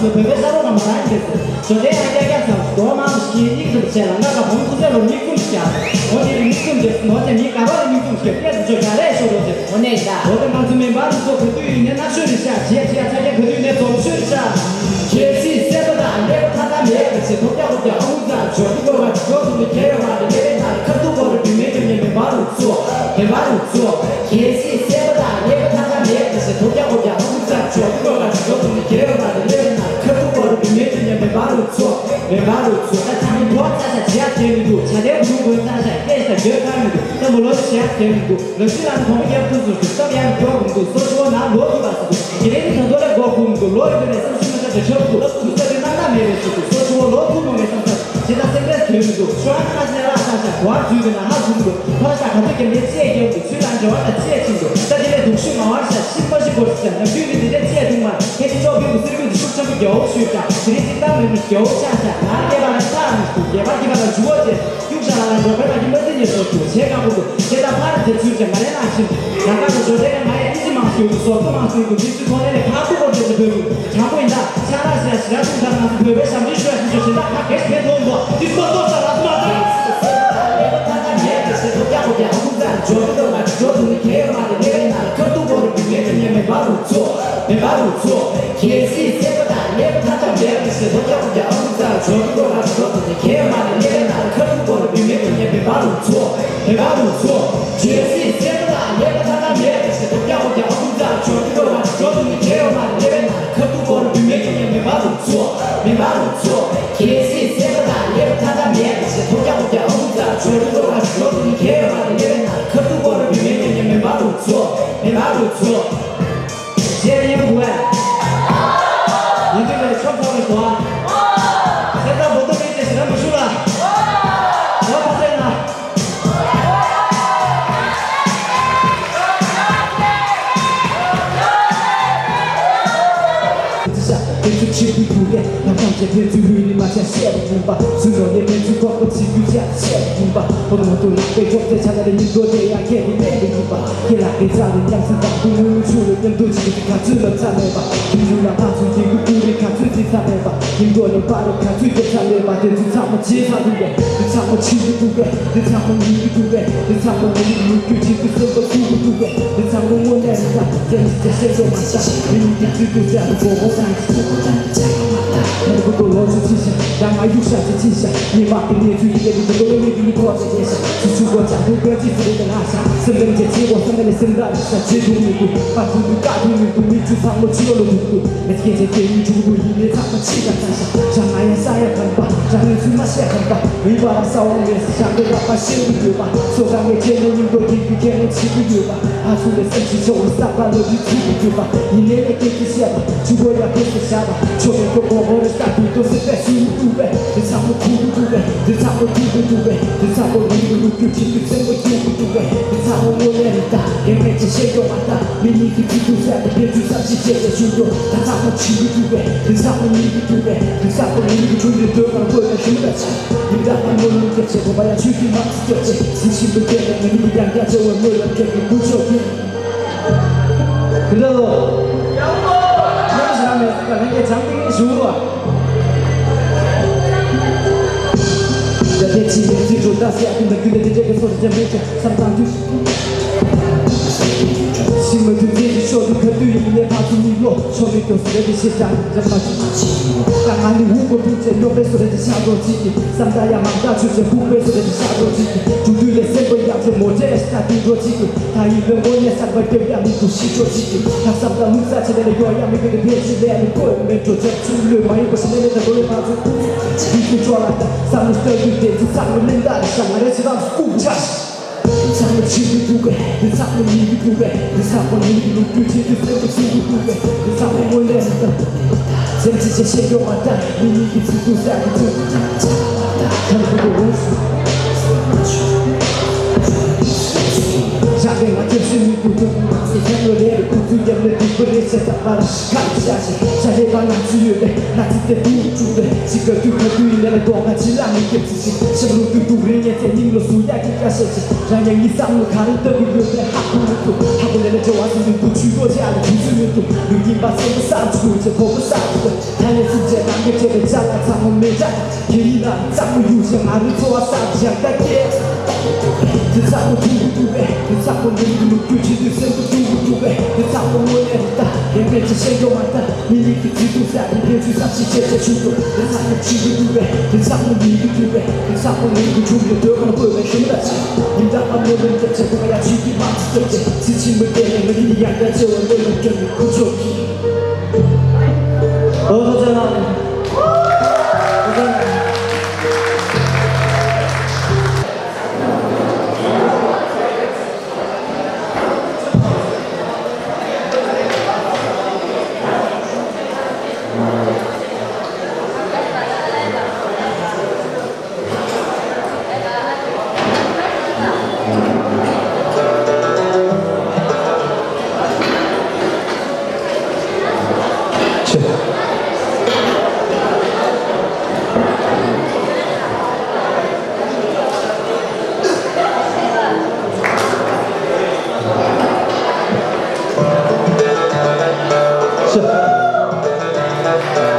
བོད་པའི་ས་རོ་ང་མ་རང་ཡིན་པས་སོ། ཞོ་ལྟའི་ཨ་རྒྱ་རྒྱ་ཚང་རྡོ་མང་ཞིག་གཉིས་སུ་བྱས་ལ་ང་ག་བོང་ཁུ་ཚེ་ལོ་མིག་བཙུམ་ཞིག་ཨ། འོ་དེ་རིང་མིག་བཙུམ་དེ་ནོ་ཚེ་མིག་ག་བ་ལ་མིག་བཙུམ་ཞིག་སྐད་དུ་ཆོ་ག་རེ་ཤོ་རོ་ཚེ་འོ་ནས་ད། འོ་དེ་ང་ཚོ་མེ་འབར་རུ་ཚོ་ག་དུས་ཡིན་ནས་ན་ཤོ་རི་ཤ་བྱས་བྱས་ཚ་རྒྱ་ག་དུས་ནས་འཛོམས་ཤོ་རི་ཤ། གལ་སྲིད་སེམས་པ་དང་ཀླད་པ་ཐ་ཐ་མེད་པ་ཞིག་ཐོབ་རྒྱ་ཧོབ་རྒྱ་ཨ་ཧུ་ཙ་འབྱོར་དུ་དགོས་པ་འབྱོར་དུ་མི་ཁྱེར་ཡོང་བ་དེ་ཀླད་པའི་ནང་ལ་ཁ་ཐུག་བོ་རུ་བུད་མེད་ཀྱི་ཉེ་མེ་འབར་རུ་ཚོ་མེ་འབར་རུ་ཚོ། གལ་སྲིད་སེམས་པ་དང་ཀླད་པ་ཐ་ཐ་མེད་པ་ཞིག་ཐོབ་རྒྱ་ཧོབ་རྒྱ་ཨ་ཧུ་ཙ་འབྱོར་དུ་དགོས་པ་འབྱོར་དུ་མི་ཁྱེར་ཡོང་བ་དེ་ཀླད་པའི་ནང་ལ་ཁ་ཐུག་བོ་རུ་བུད་མེད་ཀྱི་ཉེ་མེ་འབར་རུ་ཚོ་མེ་འབར་རུ་ཚོ། ད་ཆ་མི་འགོག་ཚ་ཤ་བྱེད་ཡ་དེ་མི་འདུག་ཆ་དེ་བུ་དགོས་ཚ་ཤ་སྐད་ཤ་བརྗོད་ཚར་མི་འདུག་ད་མོ་ལོ་ཤ་བྱེད་ཡ་དེ་མི་འདུག་ལག་ཤི་ལ་ནི་གོང་མ་རྒྱབ་ཐུག་སོང་ཞིག་སྟབས་ཡང་མགྱོགས་མི་འདུག་སོ་ཆུ་བོ་ནང་ལོ་ཐུག་པ་ཟེར་འདུག་དེ་རིང་ནི་ད་མདོ་ལས་སྒོ་ཁུག་མི་འདུག་ལོ་ཡོད་དུ་ནས་བསམ་ཤེས་མ་བྱ་དེ་ཆབ་འདུག་ཐུག་ས་དེ་སྣང་དག་མེད་པའི་ཚུལ་དུ་སོ་ཆུ་བོ་ལོ་ཐུག་མོ་ངས་བསམ་ས་ཇི་ལྟར་སེམས་ཁྲལ་དོན་མི་འདུག་ཤོ་ཨ་ཁ་ཤས་ལ་ཁ་ཤས་གོ་བར་འཛུལ་དུ་ན་ཧ་ཟུག་འདུག་ཁ་ཤས་ག་ཚོད་ཀྱང་ལས་ཅེས་རྒྱབ་འདུག་ཚུལ་ལ་འབྲེལ་བ་དང་ཅེས་ཕྱིན་འདུག་ད་དེ་ལས་སྡུག་ཤོས་ང་བར་ཤ་ཤིང་པ་ཞིག་སྐོར་ཞིག་ཤ་ནམ་རྒྱུན་ནི་དེ་འདྲ་ཅེས་འདུག་མ་ཁྱེད་ཀྱི་ཅོག་གི་གུ་སིར་གུ་འདི་ཤུགས་ཆེན་པོ་རྒྱལ་བོ་ཞུས་ཀྱང་དེ་རིང་ཅིག་ཏང་མི་མི་རྒྱལ་བོ་ཆ་ཤ་ང་སྐྱེས་པ་ལ་ཐག་མི་ཤུགས་རྒྱལ་བ་སྐྱེས་པ་ལ་འཇུ་བོ་ཅེས། གཡུག་བཞག་ལ་ལ་འགྲོ་ཕེབས་པ་ཀྱི་མ་ཟིན་ཉེ་སོ་སུ་བྱེད་དཀའ་པོ་འདུག་ཁྱེད་ད་ཕར་རྗེ་ཚུལ་ཅན་མ་རེད་ན་ཤིན། ད་ལྟ་རུ་འགྲོ་དེ་ནས་ང་ཡི་ཨི་ཅི་མང་ཤོས་ཀྱི་སོ་སོ་མང་ཤོས་ཀྱི་མི་ཚུལ་ཐོག་ནས་ལས་ཕར་ཐུག་གོ་རྗེ་ཚུལ་བོད་ཀྱི་བྱང་པོ་ཡིན་ད་ཆ་ར་ཤ་ཤ་ཐུག་ད་ང་ཚོ་བོད་པའི་ཞབས་འདྲེན་ཞུ་ཡ་ཤིན་ཆོ་ཤིན་ད་ཁ་གེ་ཤ་ཕན་ཐོག་འདུག་དུས་སོ་སོ་ས་ར་སུ་མ་ད། ད་ལེ་པ་ད་ད་ཉེ་ད་ཤེ་ཐོག་ཀྱ་ཧོ་ཀྱ་ཧུ་ད་འཇོ་དུ་ད་ང་འཇོ་དུ་ནི་ཁེ་མ་རེད་ལེ་པའི་ན་ཁ་ཐུག་གོ་རེ་བི་མེ་ཏ་ཉེ་མེ་བ་རུ་ཚོ་མེ་བ་རུ་ཚོ། གལ་སྲིད་སེམས་པ་དང་ཀླད་པ་ཐ་ཐ་མེད་པ་ཞིག་ཐོབ་ཀྱང་ཀྱང་ཨ་ཁུ་ཚ་ཇོ་ཏུ་ཀོ་ང་ཞོ་ཏུ་ནི་ཁྱེད་མ་ནི་ཀླད་པའི་ནང་ཁ་ཐུག་པོ་རུ་བུད་མེད་ཀྱི་ཉེ་བེ་བ་རུ་ཚོ་བེ་བ་རུ་ཚོ། གལ་སྲིད་སེམས་པ་དང་ཀླད་པ་ཐ་ཐ་མེད་པ་ཞིག་ཐོབ་ཀྱང་ཀྱང་ཨ་ཁུ་ཚ་ཇོ་ཏུ་ཀོ་ང་ཞོ་ཏུ་ནི་ཁྱེད་མ་ནི་ཀླད་པའི་ནང་ཁ་ཐུག་པོ་རུ་བུད་མེད་ཀྱི་ཉེ་བེ་བ་རུ་ཚོ་བེ་བ་རུ་ཚོ། གལ་སྲིད་སེམས་པ་དང་ཀླད་པ་ཐ་ཐ་མེད་པ་ཞིག་ཐོབ་ཀྱང་ཀྱང་ཨ་ཁུ་ཚ་ཇོ་ཏུ་ཀོ་ང་ཞོ་ཏུ་ནི་ཁྱེད་མ་ནི་ཀླད་པའི་ནང་ཁ་ཐུག་པོ་རུ་བུད་མེད་ཀྱི་ཉེ་བེ་བ་རུ་ཚོ་བེ་བ་རུ་ཚོ། རྗེས་ལ་སྙན་པོ་དགོས་པས། ཡིན་དུས་ལས་ཆོག་ཆོག་རེད་དོ། སེམས་ཐག་བོ་ཏོ་མེད་ཅེས་ཞེ་དྲག་མི་ཞུ་ལ། འོ་ཕ་སེ་ན། དེ་ཚོ་ཆེ་བུ་དུ་གས་ང་ཐམས་ཅད་ཕན་ཚུན་ལུས་ནི་མ་བྱ་བཤད་པ་སྒྲུང་པ་ཚུར་ལོག་ནས་ཕན་ཚུན་ཁོག་པ་ཚིག་རྒྱུ་བྱ་བཤད་པ་སྒྲུང་པ། ཁོ་ན་དུ་ལག་པའི་ཐོག་ཏུ་ཆ་ན་རེ་མི་འགྲོ་དེ་ཡང་ཁྱེད་ཀྱི་ལས་མི་ཡིན་པ། ཁྱེད་ལག་པའི་རྩ་ལ་ཉམས་སུ་བཏང་དུ་ངུ་ངུ་ཆུ་ལ་མཉམ་དུ་བྱེད་ཀྱི་ག་ཚོད་ལ་རྩ་མེད་པ། ཁྱིམ་རྒྱུད་ལ་ང་ཚོ་སྐྱེ་རྒུ་ཀུ་རེ་ག་ཚོད་ཅིག་རྩ་མེད་པ། ཁྱིམ་ཐོག་ནས་པར་ག་ཚོད་ཀྱི་རྩ་མེད་པ། དེ་ཚོ་ཚང་མ་བྱེད་ཚར་འདུག་གས། དེ་ཚང་མ་བྱེད་ཀྱི་འདུག་གས། དེ་ཚང་མ་ངུ་གི་འདུག་གས། དེ་ཚང་མ་ངུ་གི་ལུག་རྒྱུ་བྱེད་ཀྱི་སེམས་པ་ཁུག་གི་འདུག་གས། དེ་ཚང་མ་དངོས་གནས་རེད་ད། དེ་ནི་དེ་ཤེས་སོ་མ་ཤ་མི་ཉིད་ཀྱི་ཚུལ་དུ་ཟེར་དུ་གོ་གོ་ཙང་། ཁ་ཐུག་ཏུ་ལོ་ཚོད་ཅི་ཤ། ཡང་ང་གཡུག་ཤ་ཅི་ཅི་ཤ། ཉི་མ་གི་གནས་ཚུལ་ཡི་གེ་དུ་དུ་ལོ་མི་དུ་ནི་ཁོ་ཚེ་རྒྱས་ཤ། སུ་ཆུ་གོ་ཅང་དུ་ག་ཅི་ཟེར་དུ་ལ་ཤ། སེམས་ལེན་བྱེད་ཅི་གོ་སེམས་ལེན་སེམས་ར་ཤ། བྱེད་དུ་མི་དུ་པ་དུ་དུ་ཀ་དུ་མི་དུ་མི་ཆུ་ཚང་མོ་ཆུ་ལོ་ལོ་དུ་དུ་མེད་སྐད་ཆ་སྐད་ཡུལ་ཆུ་དུ་ཡིན་ནི་ཚང་མ་ཆི་ག་ཚང་ཤ། ཤ་ང་ཡང་ས་ཡ་གང་པ་ཤ་ངན་སུ་མ་ཤ་གང་པ་མི་བ་ར་ས་བ་མེད་ཤ་ངན་ར་པ་ཤེས་གི་ཡོད་པ། སོ་ག་ངས་ཁྱེད་ནས་ཉིན་དོ་དུས་དུ་ཁྱེད་ནས་ཆི་གི་ཡོད་པ། ཨ་ཚུ་ལས་སེམས་ཤི་ཆོག་ལ་ས་པ་ལོ་དུ་ཆི་གི་ཡོད་པ། ཡིན་ནས་ལས་སྐད་ཆ་བཤད་པ། ཆུ་བོ་ཡ་ཕེ་སེ་ཤ་བ། ཆོ་མེ་ཀོ་ཀོ་ཧོ་རེ་ས་དུ་ཏོ་སེ་པེ་སུ་ཏུ་བེ། དེ་ཚ་མོ་ཐུ་གུ་ཏུ་བེ། དེ་ཚ་མོ་ཐུ་གུ་ཏུ་བེ། དེ་ཚ་མོ་ལུ་གུ་ལུ་གུ་ཅི་གུ་སེ་མོ་ཐུ་གུ་ཏུ་བེ། དེ་ཚ་མོ་ངོ་ལེ་རི་ཏ། ཡེ་མེ་ཅེ་ཤེ་ཡོ་མ་ཏ། མི་ནི་གི་ཐུ་གུ་སེ་ཏེ་བེ་ཅུ་ས་ཅི་ཅེ་ཅེ་ཤུ་ཡོ། ད་ཚ་མོ་ཆི་གུ་ཏུ་བེ། དེ་ཚ་མོ་ནི་གུ་ཏུ་བེ། དེ་ཚ་མོ་ནི་གུ་ཆུ་ལི་ཏོ་མ་གོ་ཡ་ཤུ་ད་ཆ། ཡིན་ད་མ་མོ་ལུ་ཀེ་ཅེ་གོ་བ་ཡ་ཆུ་གི་མ་ཅེ་ཅེ། སི་ཤི་ལུ་ཀེ་ནེ་མི་ནི་གུ་ཡང་ཀེ་ཅེ་བ་མོ་ལ་ཀེ་གུ་ཆོ་གི། དེ་འདྲ་ལོ། ཡག་པོ། ཡག་ཞིག་མེད་ཟེར་བ་ལྷན་རྒྱས་བྱམས་བརྩེ་ཞུ་རོགས།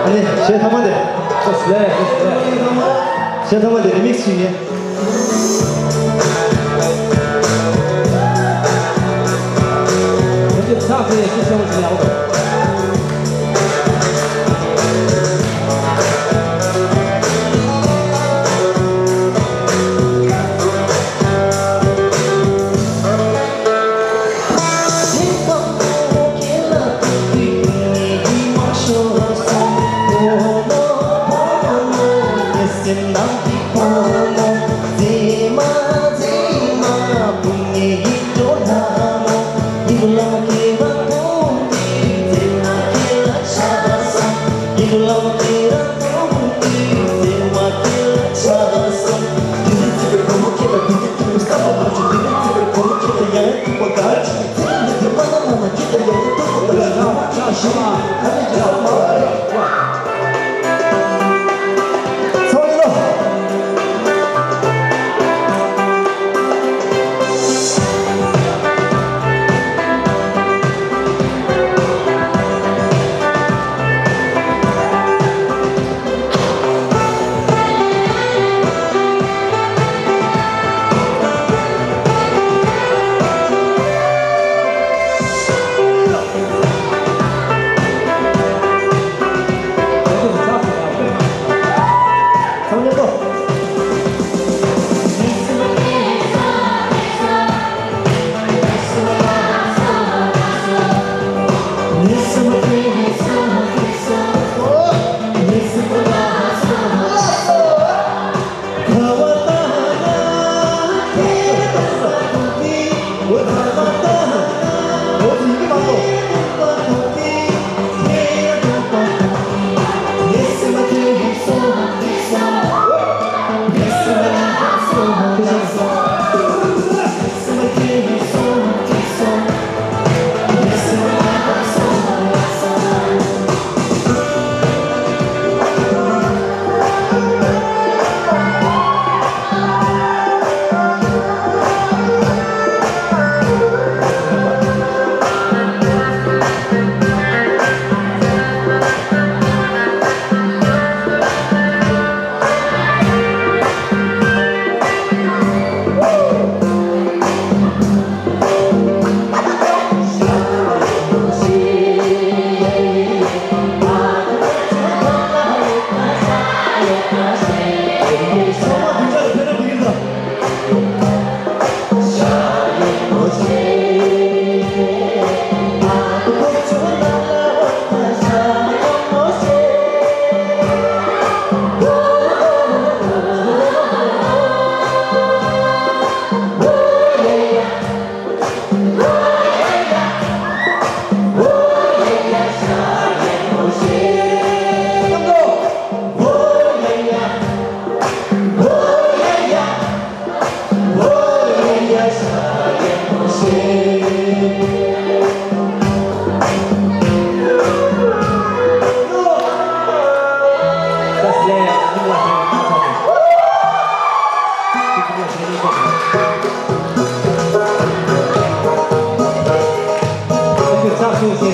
ཨ་ནི་གཞས་ཐ་མ་དེ། གཞས་ཐ་མ་དེ་རི་མིག་སི་བྱེད་ངེས། ལྷག་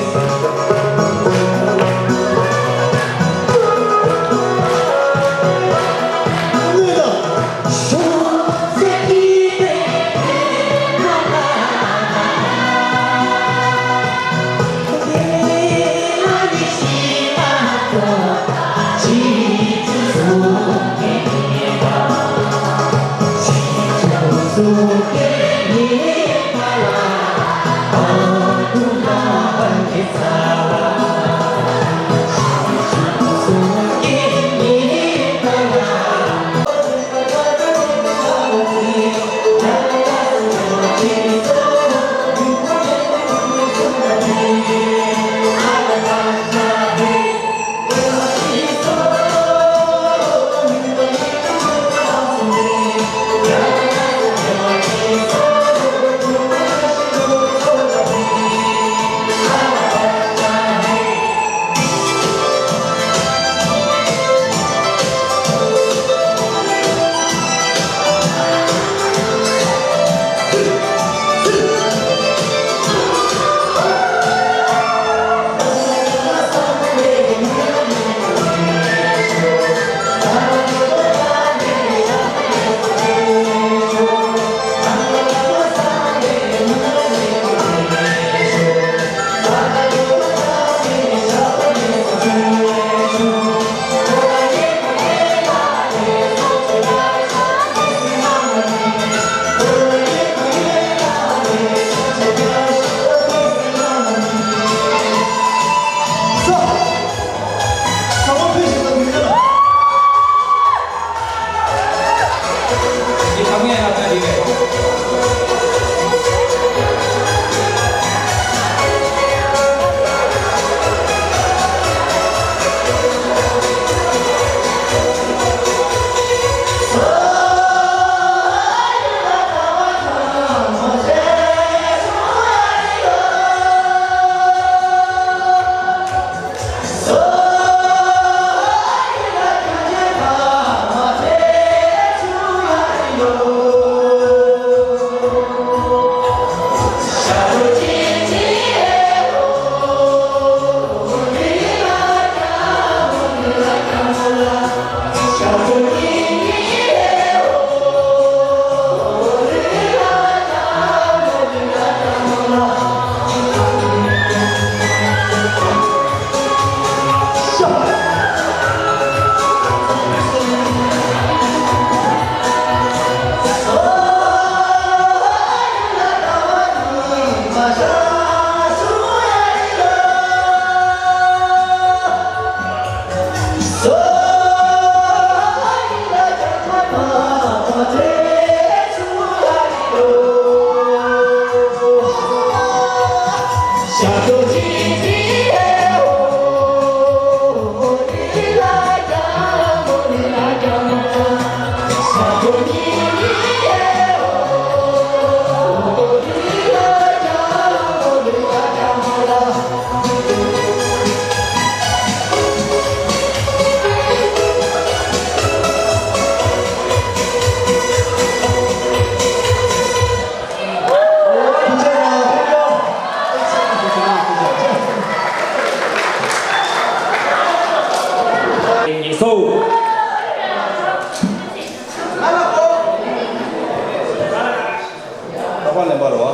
པར་ལེན་པ་རོ།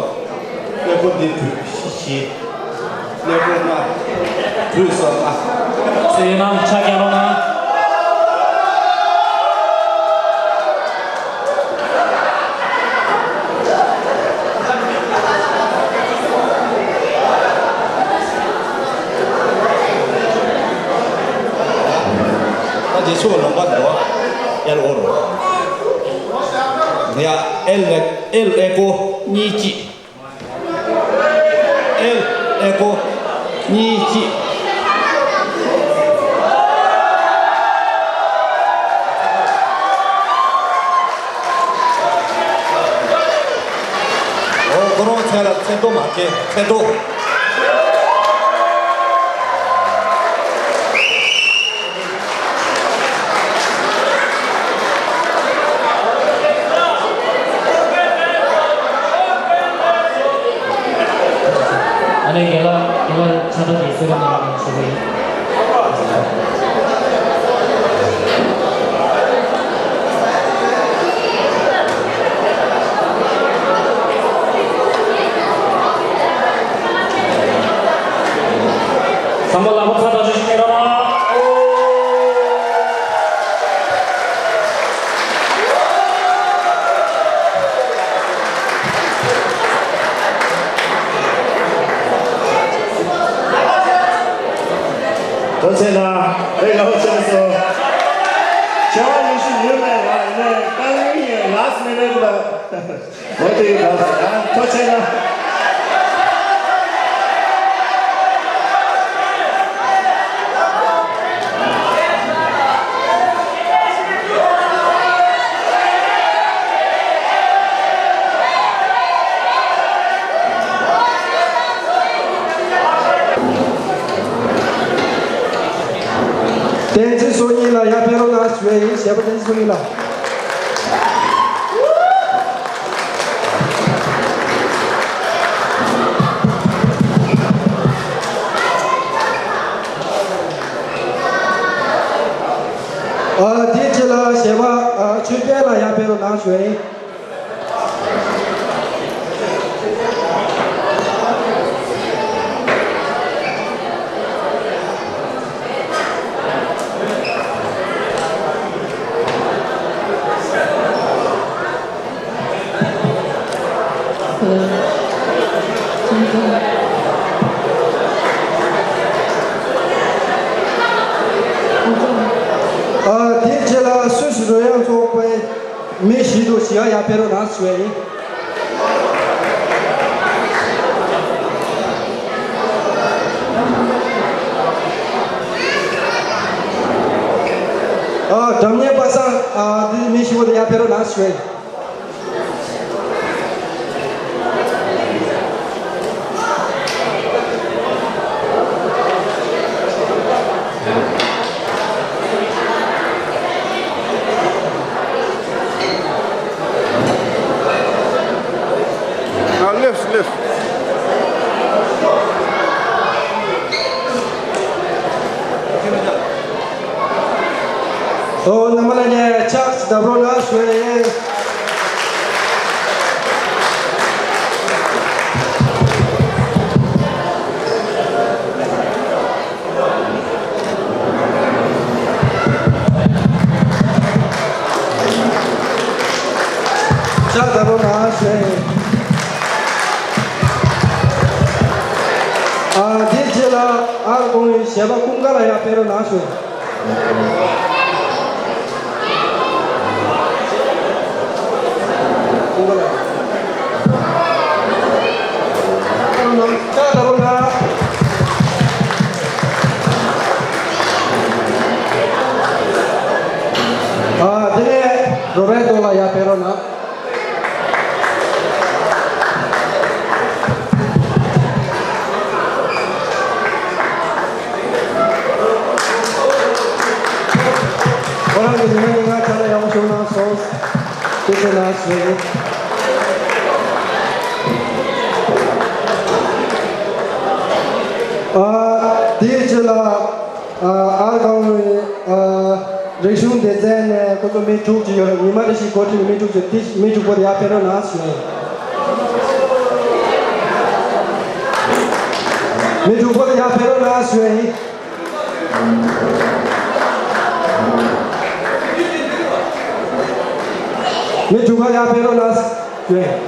ཀླད་ཀོར་འདི་བྲུས་ཤིག་ཀླད་ཀོར་ལྔ། བྲུས་སོ་ལྔ། ཚེ་ནང་ཆ་རྒྱ་རོ་ན། ད་རྗེས་ཕྱོགས་ལོང་པ་འདུག་ཨེལ་ཨོ་རོ། ཡ། ཨེལ་ཨེལ་ཨེ་ཀོ་གཉིས་གཅིག་ཨེལ་ཨེ་ཀོ་གཉིས་གཅིག་ཨོ། ཁོ་རང་ཚེ་ལ་ཚེ་རྡོ་མ་སྐྱེ་ཚེ་རྡོ། ཨ་ནེ་རྒན་ལགས། དེ་བར་ཕྱག་རྟགས་ཀྱི་གསོལ་རས་གནང་རོགས་ཞུ་གི་ཡིན། ཚང་མ་ལག་པ་ཚ་དྲག་ཞིག་སྙིང་ར་མ། ཐུགས་རྗེ་གནང་། དཔེ་ཡག་པོ་བྱས་སོང་། ཆེ་བ་ཉི་ཤུ་ཡོད་མེད་ལ་ནས་ཏང་ཡོན་ཡོད་ལགས་སུ་མེད་མེད་ལ། འོ་དེ་ཡོད་ལགས་སུ་ཡང་ཐུགས་རྗེ་གནང་། བསྟན་འཛིན་བསོད་སྙིང་ལགས་ཡར་ཕེབས་རོགས་གནང་ཞུ་ཡས་ཡིན། གཞས་པ་བསྟན་འཛིན་བསོད་སྙིང་ལགས། ཨ། དེའི་རྗེས་ལ་གཞས་པ་ཨ་ཆོས་སྐྱིད་ལགས་ཡར་ཕེབས་རོགས་གནང་ཞུ་ཡས་ཡིན། ཨ། དེའི་རྗེས་ལ་སུད་སི་རོལ་དབྱངས་ཚོགས་པའི་མི་བཞི་དང་བཞི་ག་ཡར་ཕེབས་རོགས་གནང་ཞུ་ཡས་ཡིན། ཨ། སྒྲ་སྙན་པ་སངས། ཨ། དེ་མི་བཞི་པོ་དེ་ཡར་ཕེབས་རོགས་གནང་ཞུ་ཡས་ཡིན། ཨ། སླེབས་སླེབས། ཨོ། རྣམ་པ་ལྷན་རྒྱས་ཕྱག་བརྡབ་རོགས་གནང་ཞུ་ཡས་ཡིན། ཕྱག་བརྡབ་རོགས་གནང་ཞུ་ཡས་ཡིན། ཨ། དེའི་རྗེས་ལ་ཨར་གོང་བའི་གཞས་པ་ཀུན་དགའ་ལགས་ཡར་ཕེབས་རོགས་གནང་ཞུ། ཀུན་དགའ་ལགས། ཕྱག་བརྡབ་རོགས་གནང་། ཨ། དེ་ནས་རོ་བེ་ཏོ་ལགས་ཡར་ཕེབས་རོགས་གནང་། ཁོ་རང་གིས་ཉི་མ་ཉིན་གང་ཅ་ལག་ཡག་པོ་ཞིག་གནང་སོང་། ཐུགས་རྗེ་གནང་ཞུ། ཨ། དེའི་རྗེས་ལ། ཨ། ཨར་གོང་བའི། ཨ། རིག་གཞུང་སྡེ་ཚན་ནས་ཁོ་ཚོ་མི་དྲུག་ཅིག་ཡོད་རེད། ཉི་མ་རེ་བཞིན་འགོ་ཁྲིད་ནས་མི་དྲུག་ཅིག་དེ་མི་དྲུག་པོ་དེ་ཡར་ཕེབས་རོགས་གནང་ཞུ། མི་དྲུག་པོ་དེ་ཡར་ཕེབས་རོགས་གནང་ཞུ་ཡིན། མི་དྲུག་པ་ཡར་ཕེབས་རོགས་གནང་ཞུ་ཡིན།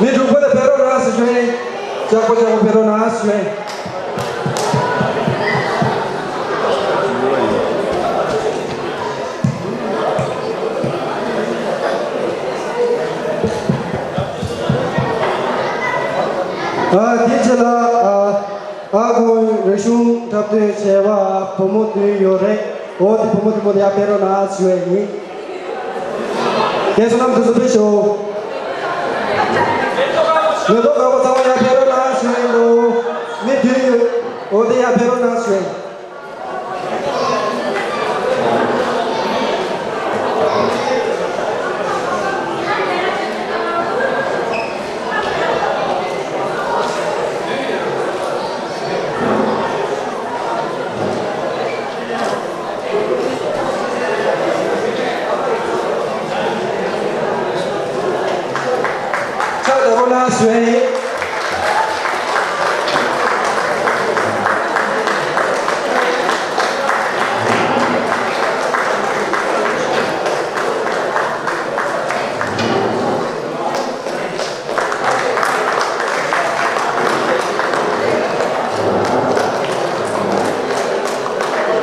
མི་དྲུག་པོ་དེ་ཕེབས་རོགས་གནང་ཞུ་ཡིན། ལྕགས་པོ་ལྕགས་པོ་ཕེབས་རོགས་གནང་ཞུ་ཡིན། ཨ་དེའི་རྗེས་ལ་ཨ་ཨ་ཁོང་རིག་གཞུང་འཁྲབ་སྟོན་བྱས་པ་བུ་མོ་བདུན་ཡོད་རེད། འོ་དེ་བུ་མོ་བདུན་མོ་དེ་ཡར་ཕེབས་རོགས་གནང་ཞུ་ཡས་ཡིན། རྒན་བསོད་ནམས་དུ་སུ་ཕེབས་ཤོག་མེ་ཏོག་དཀར་པོ་ཚང་མ་ཡར་ཕེབས་རོགས་གནང་ཞུ་ཡས་ཡིན་འདུག་མི་བདུན་ཡོད། འོ་དེ་ཡར་ཕེབས་རོགས་གནང་ཞུ་ཡས་ཡིན། ཕྱག་བདེ་པོ་གནང་ཞུ་ཡས་ཡིན།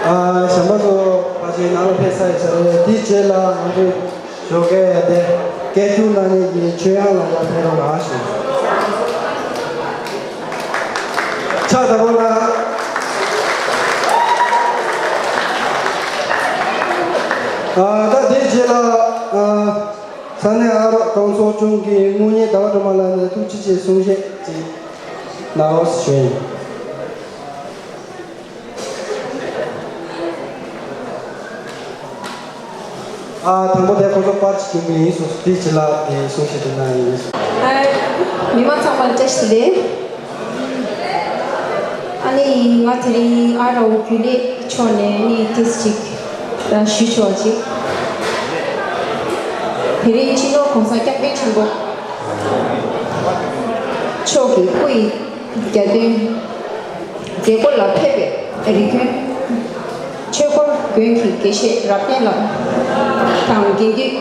ཨ་གཞན་པ་ཚོ་ཕལ་ཆེར་ནང་ལ་ཕེབས་ཚར་ཡོད་ས་རེད། དེའི་རྗེས་ལ་ང་ཚོས་ཞོགས་ཀས་དེ་སྐད་སྒྱུར་གནང་མཁན་གྱི་ཆོས་དབྱངས་ལགས་ཡར་ཕེབས་རོགས་གནང་ཞུ། ཕྱག་བདེ་པོ་གནང་། ཨ་ད་དེའི་རྗེས་ལ་ཨ་ས་གནས་ཨ་རག་གྲོང་ཚོ་ཆུང་གི་དངུལ་གཉེར་ཟླ་བ་སྒྲོལ་མ་ལགས་ནས་ཐུགས་རྗེ་ཆེ་གསུང་བཤད་ཅིག་གནང་རོགས་ཞུ་ཡིན། ཨ་དང་པོ་དེ་ཁོ་ཚོ་པར་ཅིག་སྐྱོན་གྱི་ཡིན་སོང་། དེའི་རྗེས་ལ་དེ་གསུང་བཤད་དེ་གནང་ཡིན། ཨ་མི་མང་ཚང་མ་ལ་བཀྲ་ཤིས་བདེ་ལེགས། ཨ་ནི་ང་དེ་རིང་ཨ་རག་རྒྱུན་ལས་ཕྱོགས་ནས་ཨ་ནི་ཏིས་ཅིག་ད་ཞུ་ཆོག་ཅིག་དེ་རིང་སྤྱི་ནོར་གོང་ས་སྐྱབས་མགོན་ཆེན་པོ་མཆོག་གི་སྐུ་ཡི་གྱ་སྟོན་མཛད་སྒོ་ལ་ཕེབས་པའི་རིགས་མཐུན་ཆོས་འཁོར་དགོན་གྱི་དགེ་བཤེས་རབ་བརྟན་ལགས་དང་དགེ་འདུན་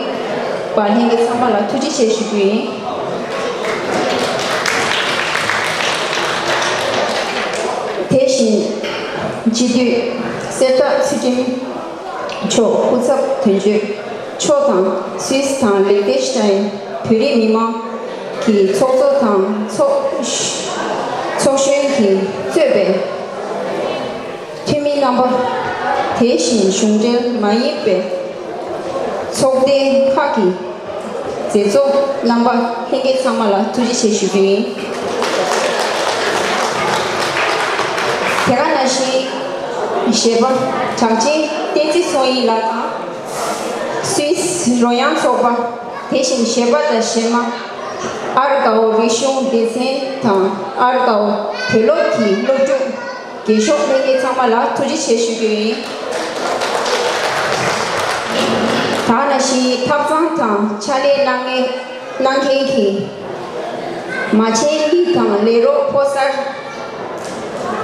པ་ལྷན་རྒྱས་ཚང་མ་ལ་ཐུགས་རྗེ་ཆེ་ཞུ་རྒྱུ་ཡིན། དེ་བཞིན་སྤྱི་འཐུས་གསེར་རྟ་ཚུལ་ཁྲིམས་མཆོག་སྐུ་ཚབ་དོན་གཅོད་མཆོག་དང་སུད་སི་དང་ལིག་ཏེན་ཤི་ཊེན་བོད་རིགས་མི་མང་གི་ཚོགས་གཙོ་དང་ཚོགས་ཚོགས་གཞོན་གྱིས་གཙོས་པའི་འཐུས་མི་རྣམ་པ། དེ་བཞིན་གཞུང་འབྲེལ་མ་ཡིན་པའི་ཚོགས་སྡེ་ཁག་གི་མཛད་གཙོ་རྣམ་པ་ལྷན་རྒྱས་ཚང་མ་ལ་ཐུགས་རྗེ་ཆེ་ཞུ་རྒྱུ་ཡིན། དེ་ག་ནང་བཞིན་གཞས་པ་གྲགས་ཅན་བསྟན་འཛིན་ཚོགས་གཉིས་ལགས་དང་། སུད་སི་རོལ་དབྱངས་ཚོགས་པ། དེ་བཞིན་གཞས་པ་དང་གཞས་མ། ཨར་དགའ་བོ་རིག་གཞུང་སྡེ་ཚན་དང་ཨར་དགའ་བོ་བོད་སློབ་ཀྱི་སློབ་ཕྲུག་རྒས་ཤོས་ལྷན་རྒྱས་ཚང་མ་ལ་ཐུགས་རྗེ་ཆེ་ཞུ་རྒྱུ་ཡིན། ད་ག་ནང་བཞིན་ཐབ་ཚང་དང་ཕྱག་ལས་གནང་མཁན་གནང་མཁན་གྱི་མ་བྱན་གཉིས་དང་ལས་རོགས་ཕོ་གསར་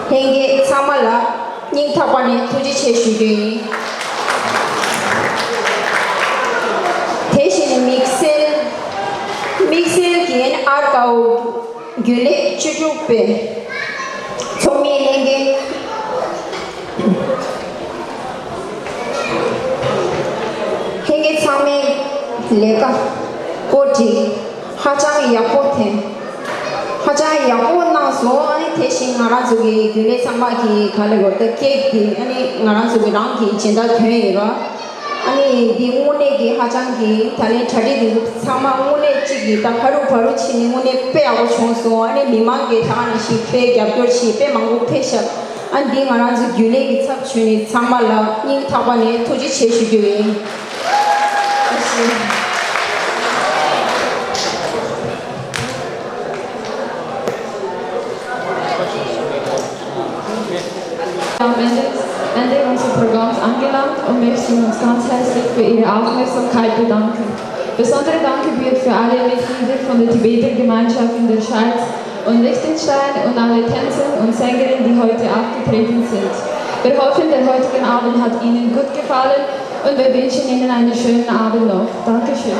ལྷན་རྒྱས་ཚང་མ་ལ་སྙིང་ཐག་པ་ནས་ཐུགས་རྗེ་ཆེ་ཞུ་རྒྱུ་ཡིན། དེ་བཞིན་དམིགས་བསལ་དམིགས་བསལ་གྱིས་ཨར་དགའ་བོ་རྒྱུན་ལས་བཅུ་དྲུག་པའི་ཚོགས་མིའི་ལྷན་རྒྱས། ལྷན་རྒྱས་ཚང་མས་ལས་ཀ་བཀོད་སྒྲིག་ཧ་ཅང་ཡག་པོ་དེ་ཧ་ཅང་ཡག་པོ་གནང་སོང་། ཨ་ནི་དེ་བཞིན་ང་རང་ཚོ་གི་རྒྱུན་ལས་ཚང་མ་གི་ག་ལེ་བོར་ད་ཀེག་དེ་ཨ་ནི་ང་རང་ཚོ་གི་རང་གི་སྦྱིན་བདག་ཐོན་ཡོད་ར། ཨ་ནི་འདི་དངོས་གནས་ཀྱི་ཧ་ཅང་གི་ད་ལན་གྲ་སྒྲིག་འདི་ཚོ་ཚང་མ་དངོས་གནས་གཅིག་གི་ད་ཕ་རུ་ཕ་རུ་ཕྱིན་ནས་དངོས་གནས་དཔེ་ཡག་པོ་བྱུང་སོང་། ཨ་ནི་མི་མང་གི་ད་ནང་བཞིན་དཔེ་རྒྱབ་སྐྱོར་བྱས་དཔེ་མང་པོ་ཕེབས་ཤག་ཨ་འདི་ང་རང་ཚོ་རྒྱུན་ལས་ཀྱི་ཚབ་བྱས་ནས་ཚང་མ་ལ་སྙིང་ཐག་པ་ནས་ཐུགས་རྗེ་ཆེ་ཞུ་རྒྱུ་ཡིན། ཐུགས་རྗེ་ཆེ། Mendez, Ende unseres Programms angelangt und möchten uns ganz herzlich für Ihre Aufmerksamkeit bedanken. Besondere Dank gebührt für alle Mitglieder von der Tibeter Gemeinschaft in der Schweiz und Liechtenstein und alle Tänzer und Sängerinnen, die heute aufgetreten sind. Wir hoffen, der heutige Abend hat Ihnen gut gefallen und wir wünschen Ihnen einen schönen Abend noch. Dankeschön.